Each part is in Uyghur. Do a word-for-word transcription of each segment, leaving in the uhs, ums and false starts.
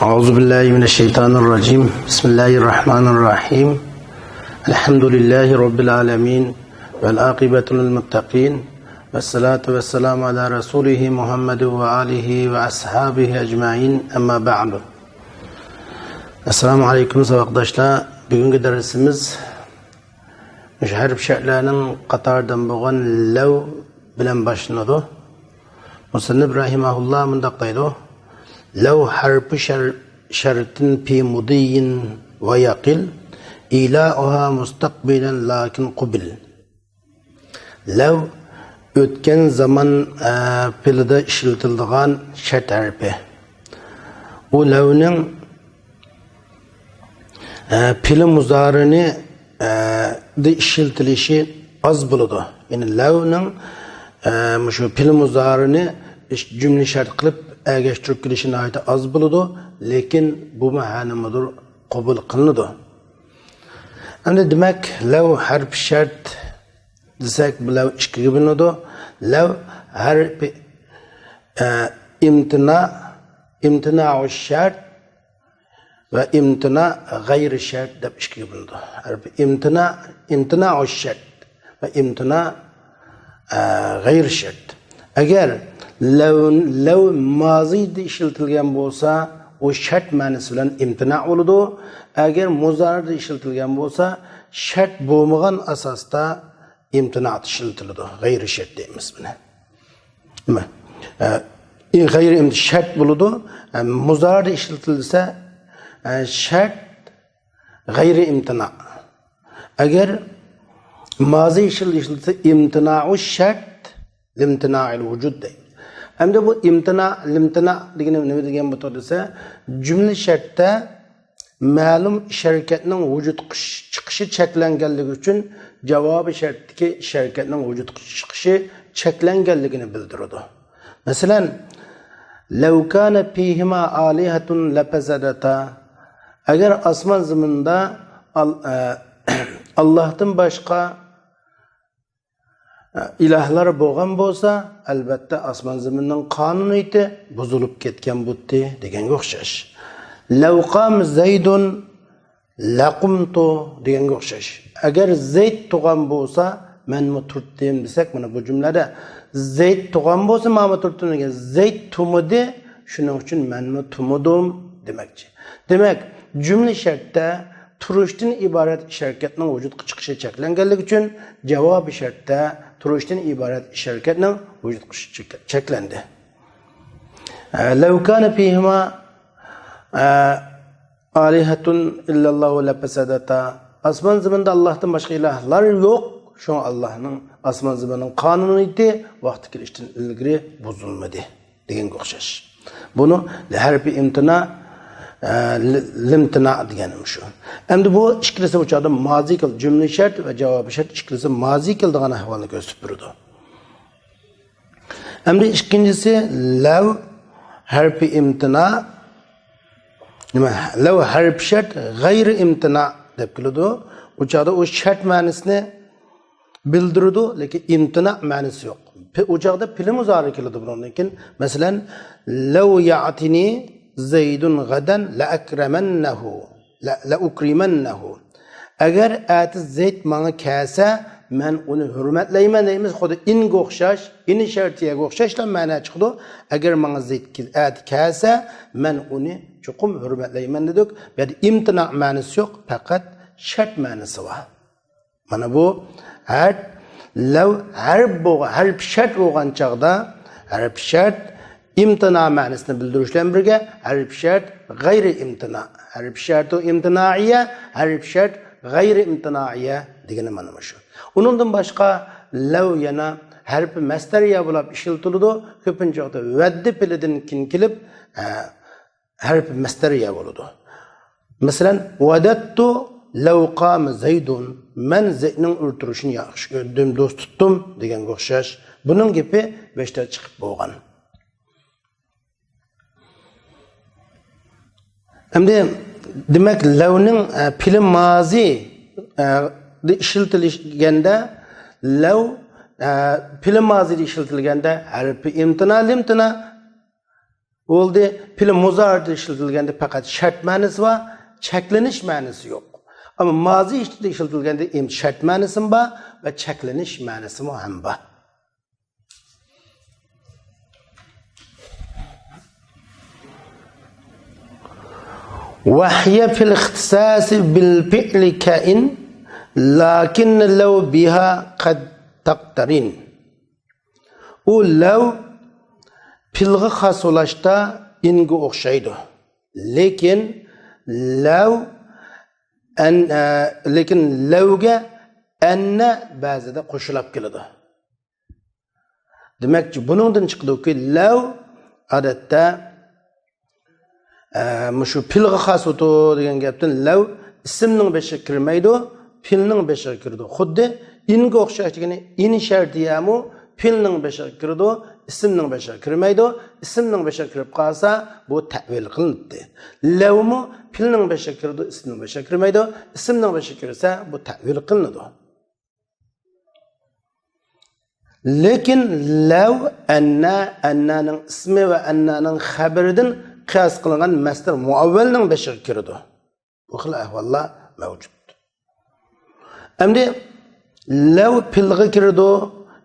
أعوذ بالله من الشيطان الرجيم. بسم الله الرحمن الرحيم. الحمد لله رب العالمين. والعاقبة للمتقين. والصلاة والسلام على رسوله محمد وآله وأصحابه أجمعين. أما بعد. السلام عليكم ساۋاقداشلار. بۈگۈنكى دەرسىمىز مۇشۇ ھەرپ شەرتلەرنىڭ قاتارىدىن بولغان لەۋ بىلەن باشلىنىدۇ. مۇسەننىپ رەھىمەھۇللا مۇنداق دەيدۇ: لەۋ ھەرپى شەر-، شەرتىن پى مۇدىيىن ۋە يەقىل ئىلاؤھا مۇستەقبىلەن لەكىن قۇبىل. لەۋ ئۆتكەن زامان، ئە، پېلىدا ئىشلىتىلىدىغان شەرت ھەرپى. ئۇ لەۋنىڭ ئە، پېلى مۇزارىنى، ئە، دە ئىشلىتىلىشى ئاز بولىدۇ. يەنى لەۋنىڭ، ئە، مۇشۇ پېلى مۇزارىنى ئىش-، جۈملە شەرت قىلىپ ئەگەشتۈرۈپ كېلىشى ناھايىتى ئاز بولىدۇ، لېكىن بۇمۇ ھەر نېمىدۇر قوبۇل قىلىنىدۇ. ئەمدى دېمەك، لەۋ ھەرپى شەرت دېسەك، بۇ لەۋ ئىككىگە بۆلۈنىدۇ. لەۋ ھەرپى، ئە، ئىمتىنا، ئىمتىنائۇ شەرت، ۋە ئىمتىنا غەيرىي شەرت دەپ ئىككىگە بۆلىنىدۇ. ھەرپى ئىمتىنا، ئىمتىنائۇ شەرت ۋە ئىمتىنا، ئە، غەيرىي شەرت. ئەگەر لەۋ، لەۋ مازىيدا ئىشلىتىلگەن بولسا، ئۇ شەرت مەنىسى بىلەن ئىمتىنا بولىدۇ. ئەگەر مۇزارىدا ئىشلىتىلگەن بولسا، شەرت بولمىغان ئاساستا ئىمتىنا ئىشلىتىلىدۇ. غەيرىي شەرت دەيمىز بۇنى. نېمە؟ ئە، غەيرىي ئىمت-، شەرت بولىدۇ. ئە، مۇزارىدا ئىشلىتىلسە، ئە، شەرت غەيرىي ئىمتىنا. ئەگەر مازىي ئىشلىتىلسە، ئىمتىنائۇ شەرت لىمتىنائىل ۋۇجۇد دەيدۇ. ئەمدى بۇ ئىمتىنا، لىمتىنا دېگىنى نېمە دېگەن بۇ دېسە، جۈملە شەرتتە مەلۇم ئىش ھەرىكەتنىڭ ۋۇجۇدقا چىقىشى چەكلەنگەنلىكى ئۈچۈن جاۋابى شەرتتىكى ئىش ھەرىكەتنىڭ ۋۇجۇدقا چىقىشى چەكلەنگەنلىكىنى بىلدۈرىدۇ. مەسىلەن، لەۋ كانە فىھىما ئالىھەتۇن لەپەسەدەتا. ئەگەر ئاسمان زېمىندا ئال-، ئە، ئاللاھتىن باشقا ئىلاھلار بولغان بولسا، ئەلۋەتتە ئاسمان زېمىننىڭ قانۇنىيىتى بۇزۇلۇپ كەتكەن بولاتتى دېگەنگە ئوخشاش. لەۋ قام زەيدۇن لەقۇمتۇ دېگەنگە ئوخشاش. ئەگەر زەيد تۇرغان بولسا، مەنمۇ تۇراتتىم دېسەك، مانا بۇ جۈملىدە زەيد تۇرغان بولسا، مەنمۇ تۇراتتىم دېگەن. زەيد تۇرمىدى، شۇنىڭ ئۈچۈن مەنمۇ تۇرمىدىم دېمەكچى. دېمەك، جۈملە شەرتتە تۇرۇشتىن ئىبارەت ئىش ھەرىكەتنىڭ ۋۇجۇدقا چىقىشى چەكلەنگەنلىكى ئۈچۈن، جاۋابى شەرتتە تۇرۇشتىن ئىبارەت ئىش ھەرىكەتنىڭ ۋۇجۇدقا چىقىشى چەك-، چەكلەندى. لەۋ كانە فىھىما، ئە، ئالىھەتۇن ئىللاللاھۇ لەپەسەدەتا. ئاسمان زېمىندا ئاللاھتىن باشقا ئىلاھلار يوق. شۇڭا ئاللاھنىڭ، ئاسمان زېمىننىڭ قانۇنىيىتى ۋاقتى كېلىشتىن ئىلگىرى بۇزۇلمىدى دېگەنگە ئوخشاش. بۇنى ھەرپى ئىمتىنا، ئە، لى-، لىمتىنا دېگەنمۇ شۇ. ئەمدى بۇ ئىككىلىسى بۇ چاغدا مازىي كېلىدۇ. جۈملە شەرت ۋە جاۋابى شەرت ئىككىلىسى مازىي كېلىدىغان ئەھۋالنى كۆرسىتىپ بېرىدۇ. ئەمدى ئىككىنچىسى لەۋ ھەرپى ئىمتىنا، نېمە؟ لەۋ ھەرپى شەرت غەيرى ئىمتىنا دەپ كېلىدۇ. ئۇ چاغدا ئۇ شەرت مەنىسىنى بىلدۈرىدۇ، لېكىن ئىمتىنا مەنىسى يوق. پې-، ئۇ چاغدا پېئىل مۇزارى كېلىدۇ بۇنىڭدىن كېيىن. مەسىلەن، لەۋ يەئتىنى زەيدۇن غەدەن لەئەكرەمەننەھۇ، لە-، لەئۇكرىمەننەھۇ. ئەگەر ئەتە زەيد ماڭا كەلسە، مەن ئۇنى ھۆرمەتلەيمەن دەيمىز. خۇددى ئىنگە ئوخشاش، ئىن شەرتىيەگە ئوخشاشلا مەنە چىقىدۇ. ئەگەر ماڭا زەيد كېل-، ئەتە كەلسە، مەن ئۇنى چوقۇم ھۆرمەتلەيمەن دېدۇق. بۇ يەردە ئىمتىنا مەنىسى يوق، پەقەت شەرت مەنىسى بار. مانا بۇ ھەرپ، لەۋ ھەرپ بولغان، ھەرپ شەرت بولغان چاغدا، ھەرپ شەرت ئىمتىنا مەنىسىنى بىلدۈرۈش بىلەن بىرگە، ھەرپ شەرت غەيرى ئىمتىنا، ھەرپ شەرتۇ ئىمتىنائىيە، ھەرپ شەرت غەيرى ئىمتىنائىيە دېگىنى مانا مۇشۇ. ئۇنىڭدىن باشقا لەۋ يەنە ھەرپ مەستەرىيە بولۇپ ئىشلىتىلىدۇ. كۆپىنچە ۋاقىتتا ۋەددە پېئلىدىن كېيىن كېلىپ، ئە، ھەرپ مەستەرىيە بولىدۇ. مەسىلەن، ۋەدەتتۇ لەۋ قامە زەيدۇن، مەن زەيدنىڭ ئۆلتۈرۈشىنى ياخشى كۆردۈم، دوست تۇتتۇم دېگەنگە ئوخشاش. بۇنىڭ گېپى بەشتە چىقىپ بولغان. ئەمدى دېمەك، لەۋنىڭ، ئە، پېئىلى مازى، ئە، دە ئىشلىتىلگەندە، لەۋ، ئە، پېئىلى مازىدا ئىشلىتىلگەندە ھەرپى ئىمتىنا، لىمتىنا، بولدى. پېئىل مۇزارىدا ئىشلىتىلگەندە پەقەت شەرت مەنىسى بار، چەكلىنىش مەنىسى يوق. ئەمما مازى ئىچىدە ئىشلىتىلگەندە ھەم شەرت مەنىسىمۇ بار ۋە چەكلىنىش مەنىسىمۇ ھەم بار. وهي في الاختصاص بالفعل كإن، لكن لو بها قد تقترن. ئۇ لەۋ پېئىلغا خاس بولۇشتا ئىنگە ئوخشايدۇ. لېكىن لەۋ ئەن-، ئە، لېكىن لەۋگە ئەننە بەزىدە قوشۇلۇپ كېلىدۇ. دېمەكچى، بۇنىڭدىن چىقىدۇكى، لەۋ ئادەتتە، ئە، مۇشۇ پېئىلغا خاس بولىدۇ دېگەن گەپتىن لەۋ ئىسىمنىڭ بېشىغا كىرمەيدۇ، پېئىلنىڭ بېشىغا كىرىدۇ. خۇددى ئىنگە ئوخشاش دېگىنى، ئىن شەرتىيەمۇ پېئىلنىڭ بېشىغا كىرىدۇ، ئىسىمنىڭ بېشىغا كىرمەيدۇ. ئىسىمنىڭ بېشىغا كىرىپ قالسا، بۇ تەئۋىل قىلىنىدۇ. لەۋمۇ پېئىلنىڭ بېشىغا كىرىدۇ، ئىسىمنىڭ بېشىغا كىرمەيدۇ. ئىسىمنىڭ بېشىغا كىرسە، بۇ تەئۋىل قىلىنىدۇ. لېكىن لەۋ ئەننە، ئەننەنىڭ ئىسمى ۋە ئەننەنىڭ خەبىرىدىن قىياس قىلىنغان مەسدەر مۇئەۋۋەلنىڭ بېشىغا كىرىدۇ. بۇ خىل ئەھۋاللار مەۋجۇت. ئەمدى لەۋ پېئىلغا كىرىدۇ،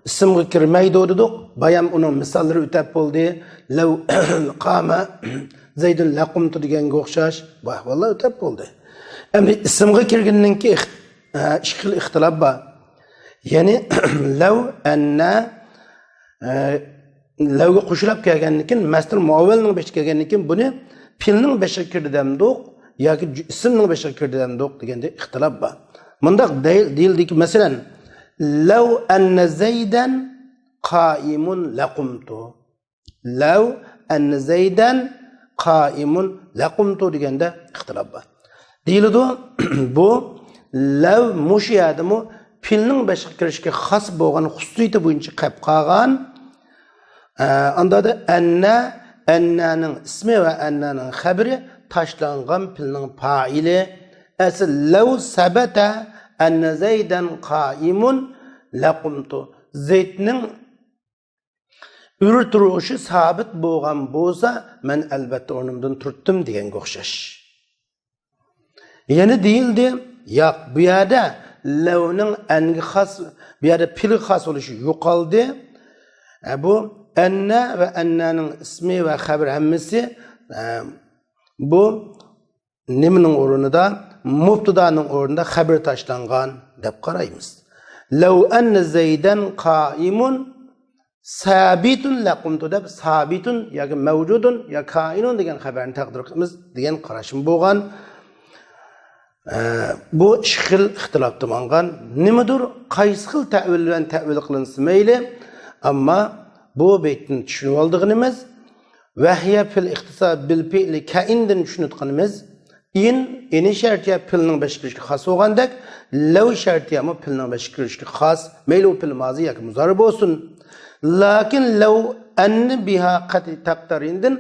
ئىسىمغا كىرمەيدۇ دېدۇق. بايام ئۇنىڭ مىساللىرى ئۆتەپ بولدى. لەۋ قامە زەيدۇن لەقۇمتۇ دېگەنگە ئوخشاش بۇ ئەھۋاللار ئۆتەپ بولدى. ئەمدى ئىسىمغا كىرگىنىنىڭكى ئىخت-، ئە، ئىككى خىل ئىختىلاپ بار. يەنى لەۋ ئەننە، ئە، لەۋگە قوشۇلۇپ كەلگەندىن كېيىن، مەسدەر مۇئەۋۋەلنىڭ بېشىغا كەلگەندىن كېيىن بۇنى پېئىلنىڭ بېشىغا كىردى دەمدۇق ياكى ج-، ئىسىمنىڭ بېشىغا كىردى دەمدۇق دېگەندە ئىختىلاپ بار. مۇنداق دەي-، دېيىلدىكى، مەسىلەن، لەۋ ئەننە زەيدەن قائىمۇن لەقۇمتۇ. لەۋ ئەننە زەيدەن قائىمۇن لەقۇمتۇ دېگەندە ئىختىلاپ بار. دېيىلىدۇ، بۇ لەۋ مۇشۇ يەردىمۇ پېئىلنىڭ بېشىغا كىرىشكە خاس بولغان خۇسۇسىيىتى بويىچە قېلىپ قالغان. ئە، ئاندادا ئەننە، ئەننەنىڭ ئىسمى ۋە ئەننەنىڭ خەبىرى تاشلانغان پېئىلنىڭ پائىلى. ئەسلى لەۋ سەبەتە ئەننە زەيدەن قائىمۇن لەقۇمتۇ. زەيدنىڭ ئۆرە تۇرۇشى سابىت بولغان بولسا، مەن ئەلۋەتتە ئورنۇمدىن تۇرتتۇم دېگەنگە ئوخشاش. يەنە دېيىلدى، ياق، بۇ يەردە لەۋنىڭ ئەنگە خاس، بۇ يەردە پېئىلگە خاس بولۇشى يوقالدى. ئە، بۇ ئەننە ۋە ئەننەنىڭ ئىسمى ۋە خەبىرى ھەممىسى، ئە، بۇ نېمىنىڭ ئورنىدا؟ مۇبتىدانىڭ ئورنىدا خەبىر تاشلانغان دەپ قارايمىز. لەۋ ئەننە زەيدەن قائىمۇن سابىتۇن لەقۇمتۇ دەپ، سابىتۇن ياكى مەۋجۇدۇن يا كائىنۇن دېگەن خەۋەرنى تەقدىر قىلىمىز دېگەن قاراشمۇ بولغان. ئە، بۇ ئىككى خىل ئىختىلاپتا ماڭغان. نېمىدۇر، قايسى خىل تەئۋىل بىلەن تەئۋىل قىلىنسا مەيلى، ئەمما بۇ بەيتتىن چۈشىنىۋالىدىغىنىمىز، ۋەھىيە فىل ئىختىساس بىل پېئلى كەئىندىن چۈشىنىۋاتقىنىمىز، ئىن، ئىنى شەرتىيە پېئلنىڭ بېشىغا كىرىشكە خاس بولغاندەك، لەۋ شەرتىيەمۇ پېئلنىڭ بېشىغا كىرىشكە خاس، مەيلى ئۇ پېئل مازى ياكى مۇزارى بولسۇن. لەكىن لەۋ ئەننە بىھا قەتئىي تەقدىرىندىن،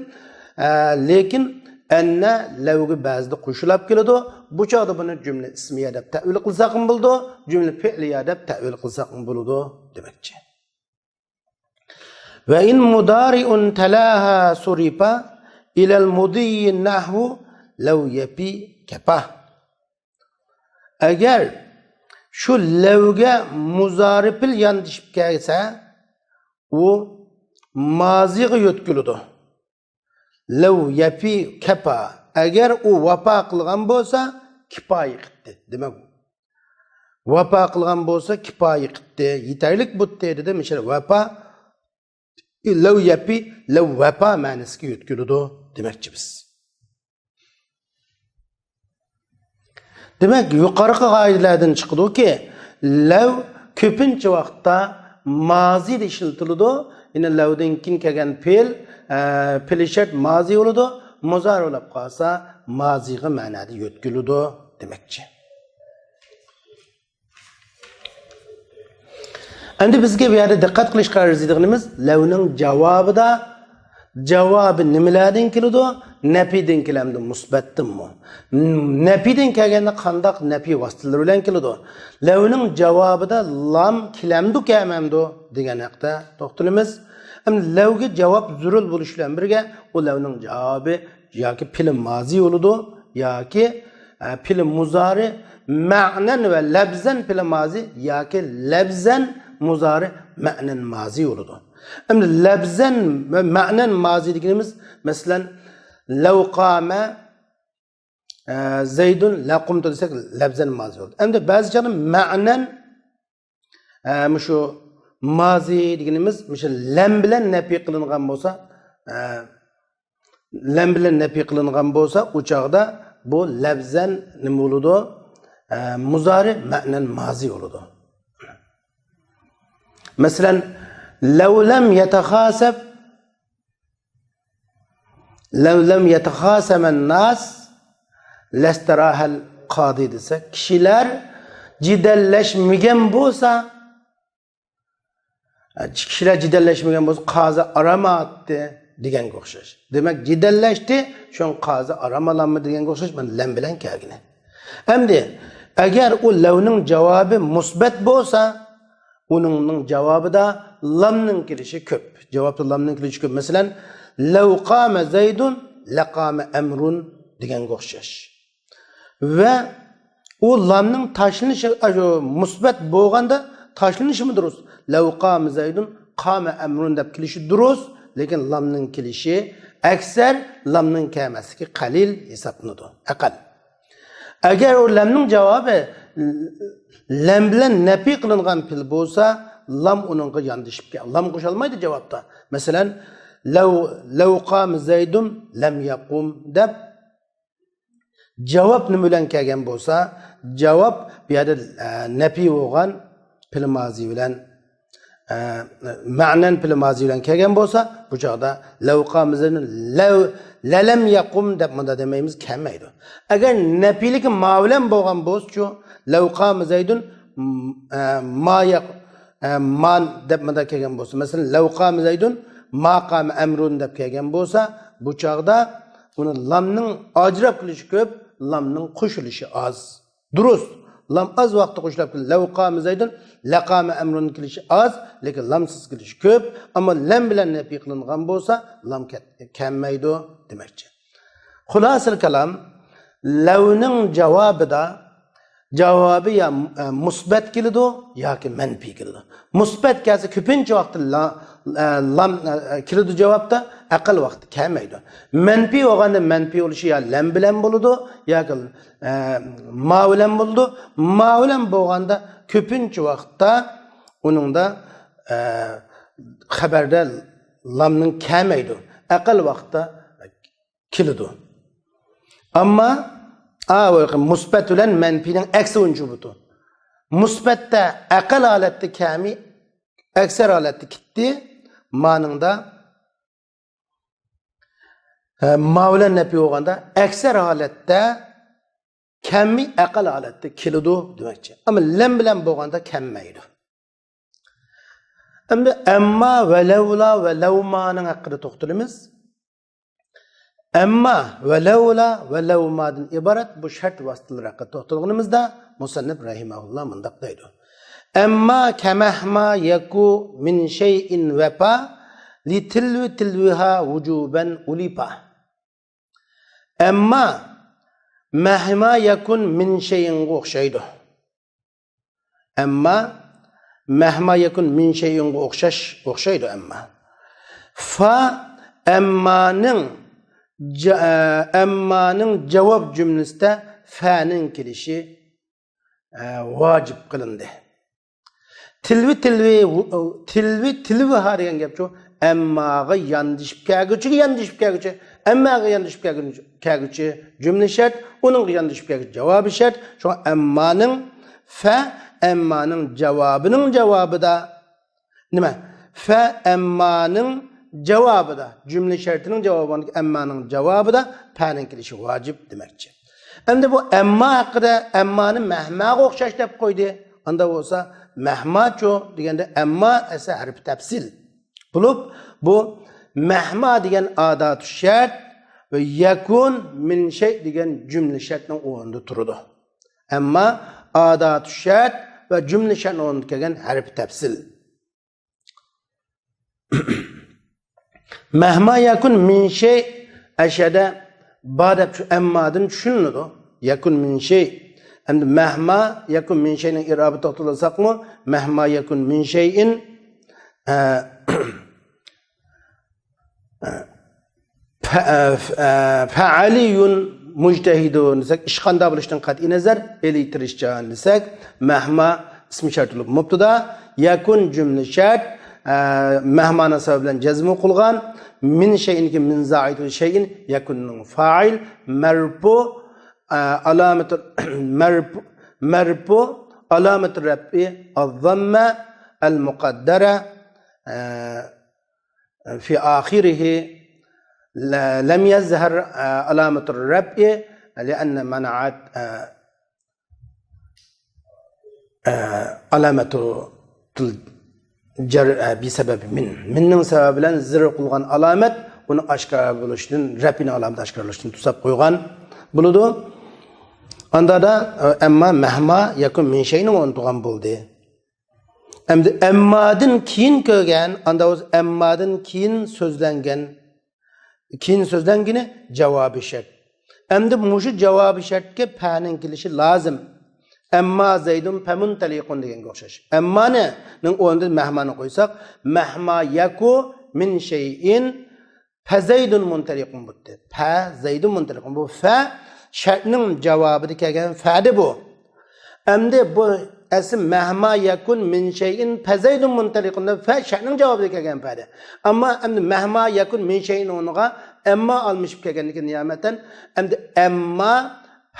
ئە، لېكىن ئەننە لەۋگە بەزىدە قوشۇلاپ كېلىدۇ. بۇ چاغدا بۇنى جۈملە ئىسمىيە دەپ تەئۋىل قىلساقمۇ بولىدۇ، جۈملە پېئلىيە دەپ تەئۋىل قىلساقمۇ بولىدۇ دېمەكچى. ۋە ئىن مۇدارىئۇن تەلاھا سۇرىپا ئىلەل مۇدىي نەھۋۇ لەۋ يەپى كەپا. ئەگەر شۇ لەۋگە مۇزارى پېئل ياندىشىپ كەلسە، ئۇ مازىغا يۆتكىلىدۇ. لەۋ يەپى كەپا. ئەگەر ئۇ ۋاپا قىلغان بولسا، كىپايە قىلدى. دېمەك، ۋاپا قىلغان بولسا، كىپايە قىلدى، يېتەرلىك بولدى دېدى. مىشەل ۋاپا، لەۋ يەپى، لەۋ ۋەپا مەنىسىگە يۆتكىلىدۇ دېمەكچى بىز. دېمەك، يۇقىرىقى قائىدىلەردىن چىقىدۇكى، لەۋ كۆپىنچە ۋاقىتتا مازىدا ئىشلىتىلىدۇ. يەنى لەۋدىن كېيىن كەلگەن پېئىل، ئە، پېئلى شەرت مازى بولىدۇ، مۇزارى بولۇپ قالسا، مازىغا مەنادە يۆتكىلىدۇ دېمەكچى. ئەمدى بىزگە بۇ يەردە دىققەت قىلىشقا ئەرزىيدىغىنىمىز، لەۋنىڭ جاۋابىدا، جاۋابى نېمىلەردىن كېلىدۇ؟ نەپىدىن كېلەمدۇ، مۇسبەتتىنمۇ؟ نەپىدىن كەلگەندە قانداق نەپىي ۋاسىتىلىرى بىلەن كېلىدۇ؟ لەۋنىڭ جاۋابىدا لام كېلەمدۇ، كەلمەمدۇ دېگەن ھەقتە توختىلىمىز. ئەمدى لەۋگە جاۋاب زۆرۈر بولۇش بىلەن بىرگە، ئۇ لەۋنىڭ جاۋابى ياكى پېئىل مازى بولىدۇ، ياكى، ئە، پېئىل مۇزارى مەنەن ۋە لەبزەن پېئىل مازى ياكى لەبزەن مۇزارى مەنەن مازى بولىدۇ. ئەمدى لەبزەن ۋە مەنەن مازى دېگىنىمىز، مەسىلەن، لەۋ قامە، ئە، زەيدۇن لەقۇمتۇ دېسەك، لەبزەن مازى بولدى. ئەمدى بەزى چاغدا مەنەن، ئە، مۇشۇ مازى دېگىنىمىز مۇشۇ لەم بىلەن نەپىي قىلىنغان بولسا، ئە، لەم بىلەن نەپىي قىلىنغان بولسا، ئۇ چاغدا بۇ لەبزەن نېمە بولىدۇ؟ ئە، مۇزارى مەنەن مازى بولىدۇ. مەسىلەن، لەۋ لەم يەتەخاسەب، لەۋ لەم يەتەخاسەمەن ناس لەستەراھەل قادى دېسە، كىشىلەر جېدەللەشمىگەن بولسا، كىشىلەر جېدەللەشمىگەن بولسا، قازى ئارام ئالاتتى دېگەنگە ئوخشاش. دېمەك، جېدەللەشتى، شۇڭا قازى ئارام ئالالمىدى دېگەنگە ئوخشاش، مانا لەم بىلەن كەلگىنى. ئەمدى، ئەگەر ئۇ لەۋنىڭ جاۋابى مۇسبەت بولسا، ئۇنىڭ جاۋابىدا لامنىڭ كېلىشى كۆپ. جاۋابتا لامنىڭ كېلىشى كۆپ. مەسىلەن، لەۋ قامە زەيدۇن لەقامە ئەمرۇن دېگەنگە ئوخشاش. ۋە ئۇ لامنىڭ تاشلىنىشى، ئاشۇ مۇسبەت بولغاندا تاشلىنىشىمۇ دۇرۇس. لەۋ قامە زەيدۇن قامە ئەمرۇن دەپ كېلىشى دۇرۇس، لېكىن لامنىڭ كېلىشى ئەكسەر، لامنىڭ كەلمەسلىكى قەلىل ھېسابلىنىدۇ، ئەقەل. ئەگەر ئۇ لەمنىڭ جاۋابى لەم بىلەن نەپىي قىلىنغان پېئىل بولسا، لام ئۇنىڭغا ياندىشىپ كەل-، لام قوشالمايدۇ جاۋابتا. مەسىلەن، لەۋ، لەۋ قامە زەيدۇن لەم يەقۇم دەپ جاۋاب نېمە بىلەن كەلگەن بولسا، جاۋاب بۇ يەردە، ئە، نەپىي بولغان پېئىل مازى بىلەن، ئە، مەنەن پېئىل مازى بىلەن كەلگەن بولسا، بۇ چاغدا لەۋ قامە زەيدۇن لەۋ، لەلەم يەقۇم دەپ مۇندا دېمەيمىز، كەلمەيدۇ. ئەگەر نەپىيلىكى ما بىلەن بولغان بولسىچۇ، لەۋ قامە زەيدۇن، م-، ئە، ما يەق-، ئە، ما دەپ مۇندا كەلگەن بولسا، مەسىلەن، لەۋ قامە زەيدۇن ما قامە ئەمرۇن دەپ كەلگەن بولسا، بۇ چاغدا ئۇنى لامنىڭ ئاجراپ كېلىشى كۆپ، لامنىڭ قوشۇلۇشى ئاز. دۇرۇس. لام ئاز ۋاقىتتا قوشۇلۇپ كېلىدۇ. لەۋ قامە زەيدۇن لەقامە ئەمرۇن كېلىشى ئاز، لېكىن لامسىز كېلىشى كۆپ. ئەمما لەم بىلەن نەپىي قىلىنغان بولسا، لام كەت-، كەلمەيدۇ دېمەكچى. خۇلاسىل كالام، لەۋنىڭ جاۋابىدا، جاۋابى يا، ئە، مۇسبەت كېلىدۇ ياكى مەنپىي كېلىدۇ. مۇسبەت كەلسە كۆپىنچە ۋاقىتتا لا-، ئە، لام، ئە، كېلىدۇ جاۋابتا، ئەقەل ۋاقىتتا كەلمەيدۇ. مەنپىي بولغاندا مەنپىي بولۇشى يا لەم بىلەن بولىدۇ ياكى ئە، ما بىلەن بولىدۇ. ما بىلەن بولغاندا كۆپىنچە ۋاقىتتا ئۇنىڭدا، ئە، خەبەردە لامنىڭ كەلمەيدۇ. ئەقەل ۋاقىتتا كېلىدۇ. ئەمما، ئا، مۇسبەت بىلەن مەنپىينىڭ ئەكسى بويىچە بولىدۇ. مۇسبەتتە ئەقەل ھالەتتە كەلمەي، ئەكسەر ھالەتتە كېتتى. مانىڭدا ھە، ما بىلەن نەپىي بولغاندا ئەكسەر ھالەتتە كەلمەي، ئەقەل ھالەتتە كېلىدۇ دېمەكچى. ئەمما لەم بىلەن بولغاندا كەلمەيدۇ. ئەمدى ئەمما، ۋەلەۋلا ۋە لەۋمانىڭ ھەققىدە توختىلىمىز. ئەمما، ۋەلەۋلا ۋە لەۋمادىن ئىبارەت بۇ شەرت ۋاسىتىلىرى ھەققىدە توختالغىنىمىزدا، مۇسەننىپ رەھىمەھۇللا مۇنداق دەيدۇ: ئەمما كەمەھما يەكۇ مىن شەيئىن ۋەپا لىتىلۋى تىلۋىھا ۋۇجۇبەن ئۇلىپا. ئەمما مەھما يەكۇن مىن شەيئىنغا ئوخشايدۇ. ئەمما مەھما يەكۇن مىن شەيئىنغا ئوخشاش، ئوخشايدۇ ئەمما. فا ئەممانىڭ جا-، ئەممانىڭ جاۋاب جۈملىسىدە فەنىڭ كېلىشى، ئە، ۋاجىپ قىلىندى. تىلۋى، تىلۋى، تىلۋى، تىلۋىھا دېگەن گەپچۇ، ئەمماغا ياندىشىپ كەلگۈچىگە ياندىشىپ كەلگۈچى، ئەمماغا ياندىشىپ كەلگۈچى، كەلگۈچى جۈملە شەرت، ئۇنىڭغا ياندىشىپ كەلگۈچى جاۋابى شەرت. شۇڭا ئەممانىڭ، فە ئەممانىڭ جاۋابىنىڭ جاۋابىدا، نېمە؟ فە ئەممانىڭ جاۋابىدا، جۈملە شەرتىنىڭ جاۋابىدىكى ئەممانىڭ جاۋابىدا پەنىڭ كېلىشى ۋاجىپ دېمەكچى. ئەمدى بۇ ئەمما ھەققىدە، ئەممانى مەھماغا ئوخشاش دەپ قويدى. ئاندا بولسا مەھماچۇ دېگەندە ئەمما ئەسە ھەرپى تەپسىل بولۇپ، بۇ مەھما دېگەن ئاداتۇ شەرت، ۋە يەكۇن مىن شەي دېگەن جۈملە شەرتنىڭ ئورنىدا تۇرىدۇ. ئەمما ئاداتۇ شەرت ۋە جۈملە شەرتنىڭ ئورنىدا كەلگەن ھەرپى تەپسىل. مەھما يەكۇن مىن شەي، ئەشەدە با دەپ شۇ ئەممادىن چۈشىنىلىدۇ. يەكۇن مىن شەي. ئەمدى مەھما يەكۇن مىن شەينىڭ ئىرابى توختىلىساقمۇ، مەھما يەكۇن مىن شەيئىن، ئە، پە-، ئە، ف-، ئە، فەئەلىيۇن مۇجتەھىدۇن دېسەك، ئىش قانداق بولۇشتىن قەتئىينەزەر، ئېلى تىرىشچان دېسەك، مەھما ئىسمى شەرت بولۇپ مۇبتىدا، يەكۇن جۈملە شەرت، ئە، مەھمانىڭ سەۋەبى بىلەن جەزمى قىلغان، مىن شەيئىنكى مىن زائىدۇ شەيئىن، يەكۇننىڭ فائىل، مەرپۇ، ئە، ئالامەتۇ، مەرپۇ، مەرپۇ، ئالامەتۇ رەپئى، ئەززەممە، ئەلمۇقەددەرە، ئە، في آخره ل-، لم يظهر، ئە، علامة الرفع لأن منعت، ئە، ئە، علامة الجر، ئە، بسبب من. مىننىڭ سەۋەبى بىلەن زىر قىلغان ئالامەت ئۇنى ئاشكارا بولۇشتىن، رەپئىنىڭ ئالامىتى ئاشكارا بولۇشتىن توساپ قويغان بولىدۇ. ئاندا دا، ئە، ئەمما مەھما يەكۇن مىن شەينىڭ ئورنىدا تۇرغان بولدى. ئەمدى ئەممادىن كېيىن كەلگەن، ئاندا بولسا ئەممادىن كېيىن سۆزلەنگەن، كېيىن سۆزلەنگىنى جاۋابى شەرت. ئەمدى مۇشۇ جاۋابى شەرتكە پەنىڭ كېلىشى لازىم. ئەمما زەيدۇن فەمۇنتەلىقۇن دېگەنگە ئوخشاش. ئەممانىنىڭ ئورنىدا مەھمانى قويساق، مەھما يەكۇ مىن شەيئىن فەزەيدۇن مۇنتەلىقۇن بولدى. فەزەيدۇن مۇنتەلىقۇن. بۇ فە شەرتنىڭ جاۋابىدا كەلگەن فەدى بۇ. ئەمدى بۇ ئەسلى مەھما يەكۇن مىن شەيئىن فەزەيدۇن مۇنتەلىقۇن دەپ فە شەرتنىڭ جاۋابىدا كەلگەن فەدى. ئەمما ئەمدى مەھما يەكۇن مىن شەيئىن ئورنىغا ئەمما ئالمىشىپ كەلگەندىكىن نىيامەتەن ئەمدى ئەمما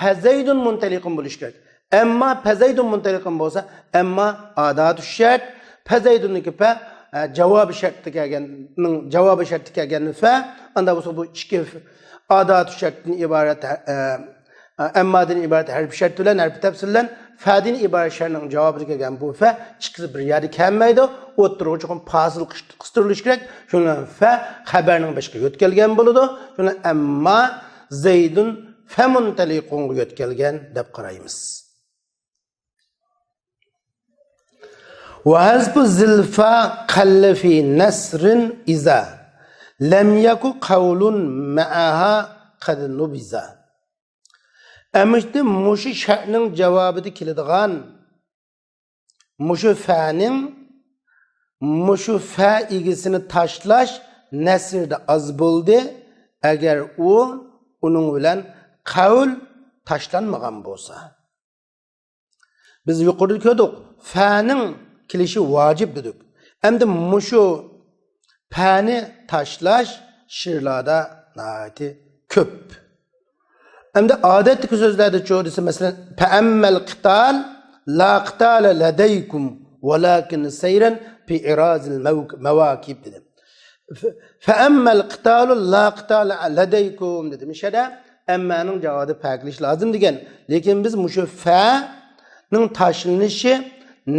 فەزەيدۇن مۇنتەلىقۇن بولۇشى كېرەك. ئەمما پەزەيدۇن مۇنتەلىقۇن بولسا، ئەمما ئاداتۇ شەرت، پەزەيدۇننىڭكى پە، ئە، جاۋابى شەرتتە كەلگەننىڭ، جاۋابى شەرتتە كەلگەن فە، ئاندا بولسا بۇ ئىككى ف-، ئاداتۇ شەرتتىن ئىبارەت، ئە، ئە، ئەممادىن ئىبارەت ھەرپى شەرت بىلەن، ھەرپى تەپسىل بىلەن، فەدىن ئىبارەت شەرتنىڭ جاۋابىدا كەلگەن بۇ فە ئىككىسى بىر يەردە كەلمەيدۇ، ئوتتۇرىغا چوقۇم پاسىل قىس-، قىستۇرۇلۇشى كېرەك. شۇنىڭ بىلەن فە خەبەرنىڭ بېشىغا يۆتكەلگەن بولىدۇ. شۇنىڭ بىلەن ئەمما زەيدۇن فەمۇنتەلىقۇنغا يۆتكەلگەن دەپ قارايمىز. وحذف ذي الفا قل في نثر إذا لم يك قول معها قد نبذ. ئەمىشتە مۇشۇ شەرتنىڭ جاۋابىدا كېلىدىغان مۇشۇ فەنىڭ، مۇشۇ فە ئىگىسىنى تاشلاش نەسرىدە ئاز بولدى، ئەگەر ئۇ، ئۇنىڭ بىلەن قەۋل تاشلانمىغان بولسا. بىز يۇقىرىدا كۆردۇق، فەنىڭ كېلىشى ۋاجىپ دېدۇق. ئەمدى مۇشۇ پەنى تاشلاش شېئىرلاردا ناھايىتى كۆپ. ئەمدى ئادەتتىكى سۆزلەردىچۇ دېسە، مەسىلەن، فأما القتال لا قتال لديكم ولكن سيرا في إراز المواكب دېدى. فأما القتال لا قتال لديكم دېدى. مۇشۇ يەردە ئەممانىڭ جاۋابىدا پە كېلىشى لازىم دېگەن. لېكىن بىز مۇشۇ فەنىڭ تاشلىنىشى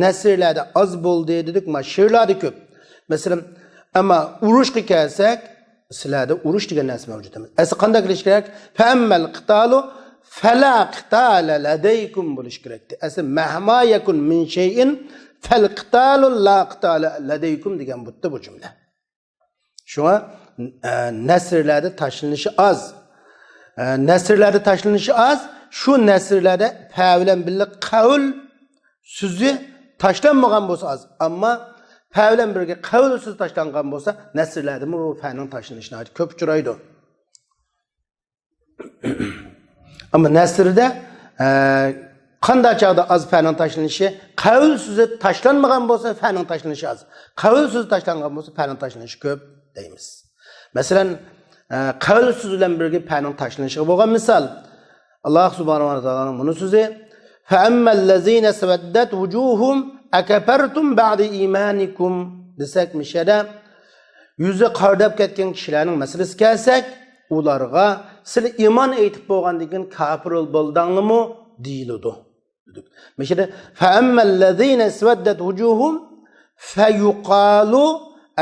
نەسرلەردە ئاز بولدى دېدۇق، ما شېئىرلاردا كۆپ. مەسىلەن، ئەمما ئۇرۇشقا كەلسەك، سىلەردە ئۇرۇش دېگەن نەرسە مەۋجۇت ئەمەس. ئەسلى قانداق كېلىشى كېرەك؟ فأما القتال فلا قتال لديكم بولۇشى كېرەكتى. ئەسلى مهما يكن من شيء فالقتال لا قتال لديكم دېگەن بولۇپتۇ بۇ جۈملە. شۇڭا، ئە، نەسرلەردە تاشلىنىشى ئاز. ئە، نەسرلەردە تاشلىنىشى ئاز. شۇ نەسرلەردە پە بىلەن بىللە قەۋل سۆزى تاشلانمىغان بولسا ئاز. ئەمما پە بىلەن بىرگە قەۋل سۆزى تاشلانغان بولسا، نەسرلەردىمۇ بۇ پەنىڭ تاشلىنىشى ناھايىتى كۆپ ئۇچرايدۇ. ئەمما نەسرىدە، ئە، قانداق چاغدا ئاز پەنىڭ تاشلىنىشى، قەۋل سۆزى تاشلانمىغان بولسا، پەنىڭ تاشلىنىشى ئاز. قەۋل سۆزى تاشلانغان بولسا، پەنىڭ تاشلىنىشى كۆپ دەيمىز. مەسىلەن، ئە، قەۋل سۆزى بىلەن بىرگە پەنىڭ تاشلىنىشىغا بولغان مىسال. ئاللاھ سۇبھانەھۇ ۋە تائالانىڭ بۇنى سۆزى، فأما الذين اسودت وجوههم أكفرتم بعد إيمانكم دېسەك، مىشەدە يۈزى قارىداپ كەتكەن كىشىلەرنىڭ مەسىلىسىگە كەلسەك، ئۇلارغا سىلەر ئىمان ئېيتىپ بولغاندىن كېيىن كاپىر بولدىڭلىمۇ دېيىلىدۇ. مىشەدە فأما الذين اسودت وجوههم فيقال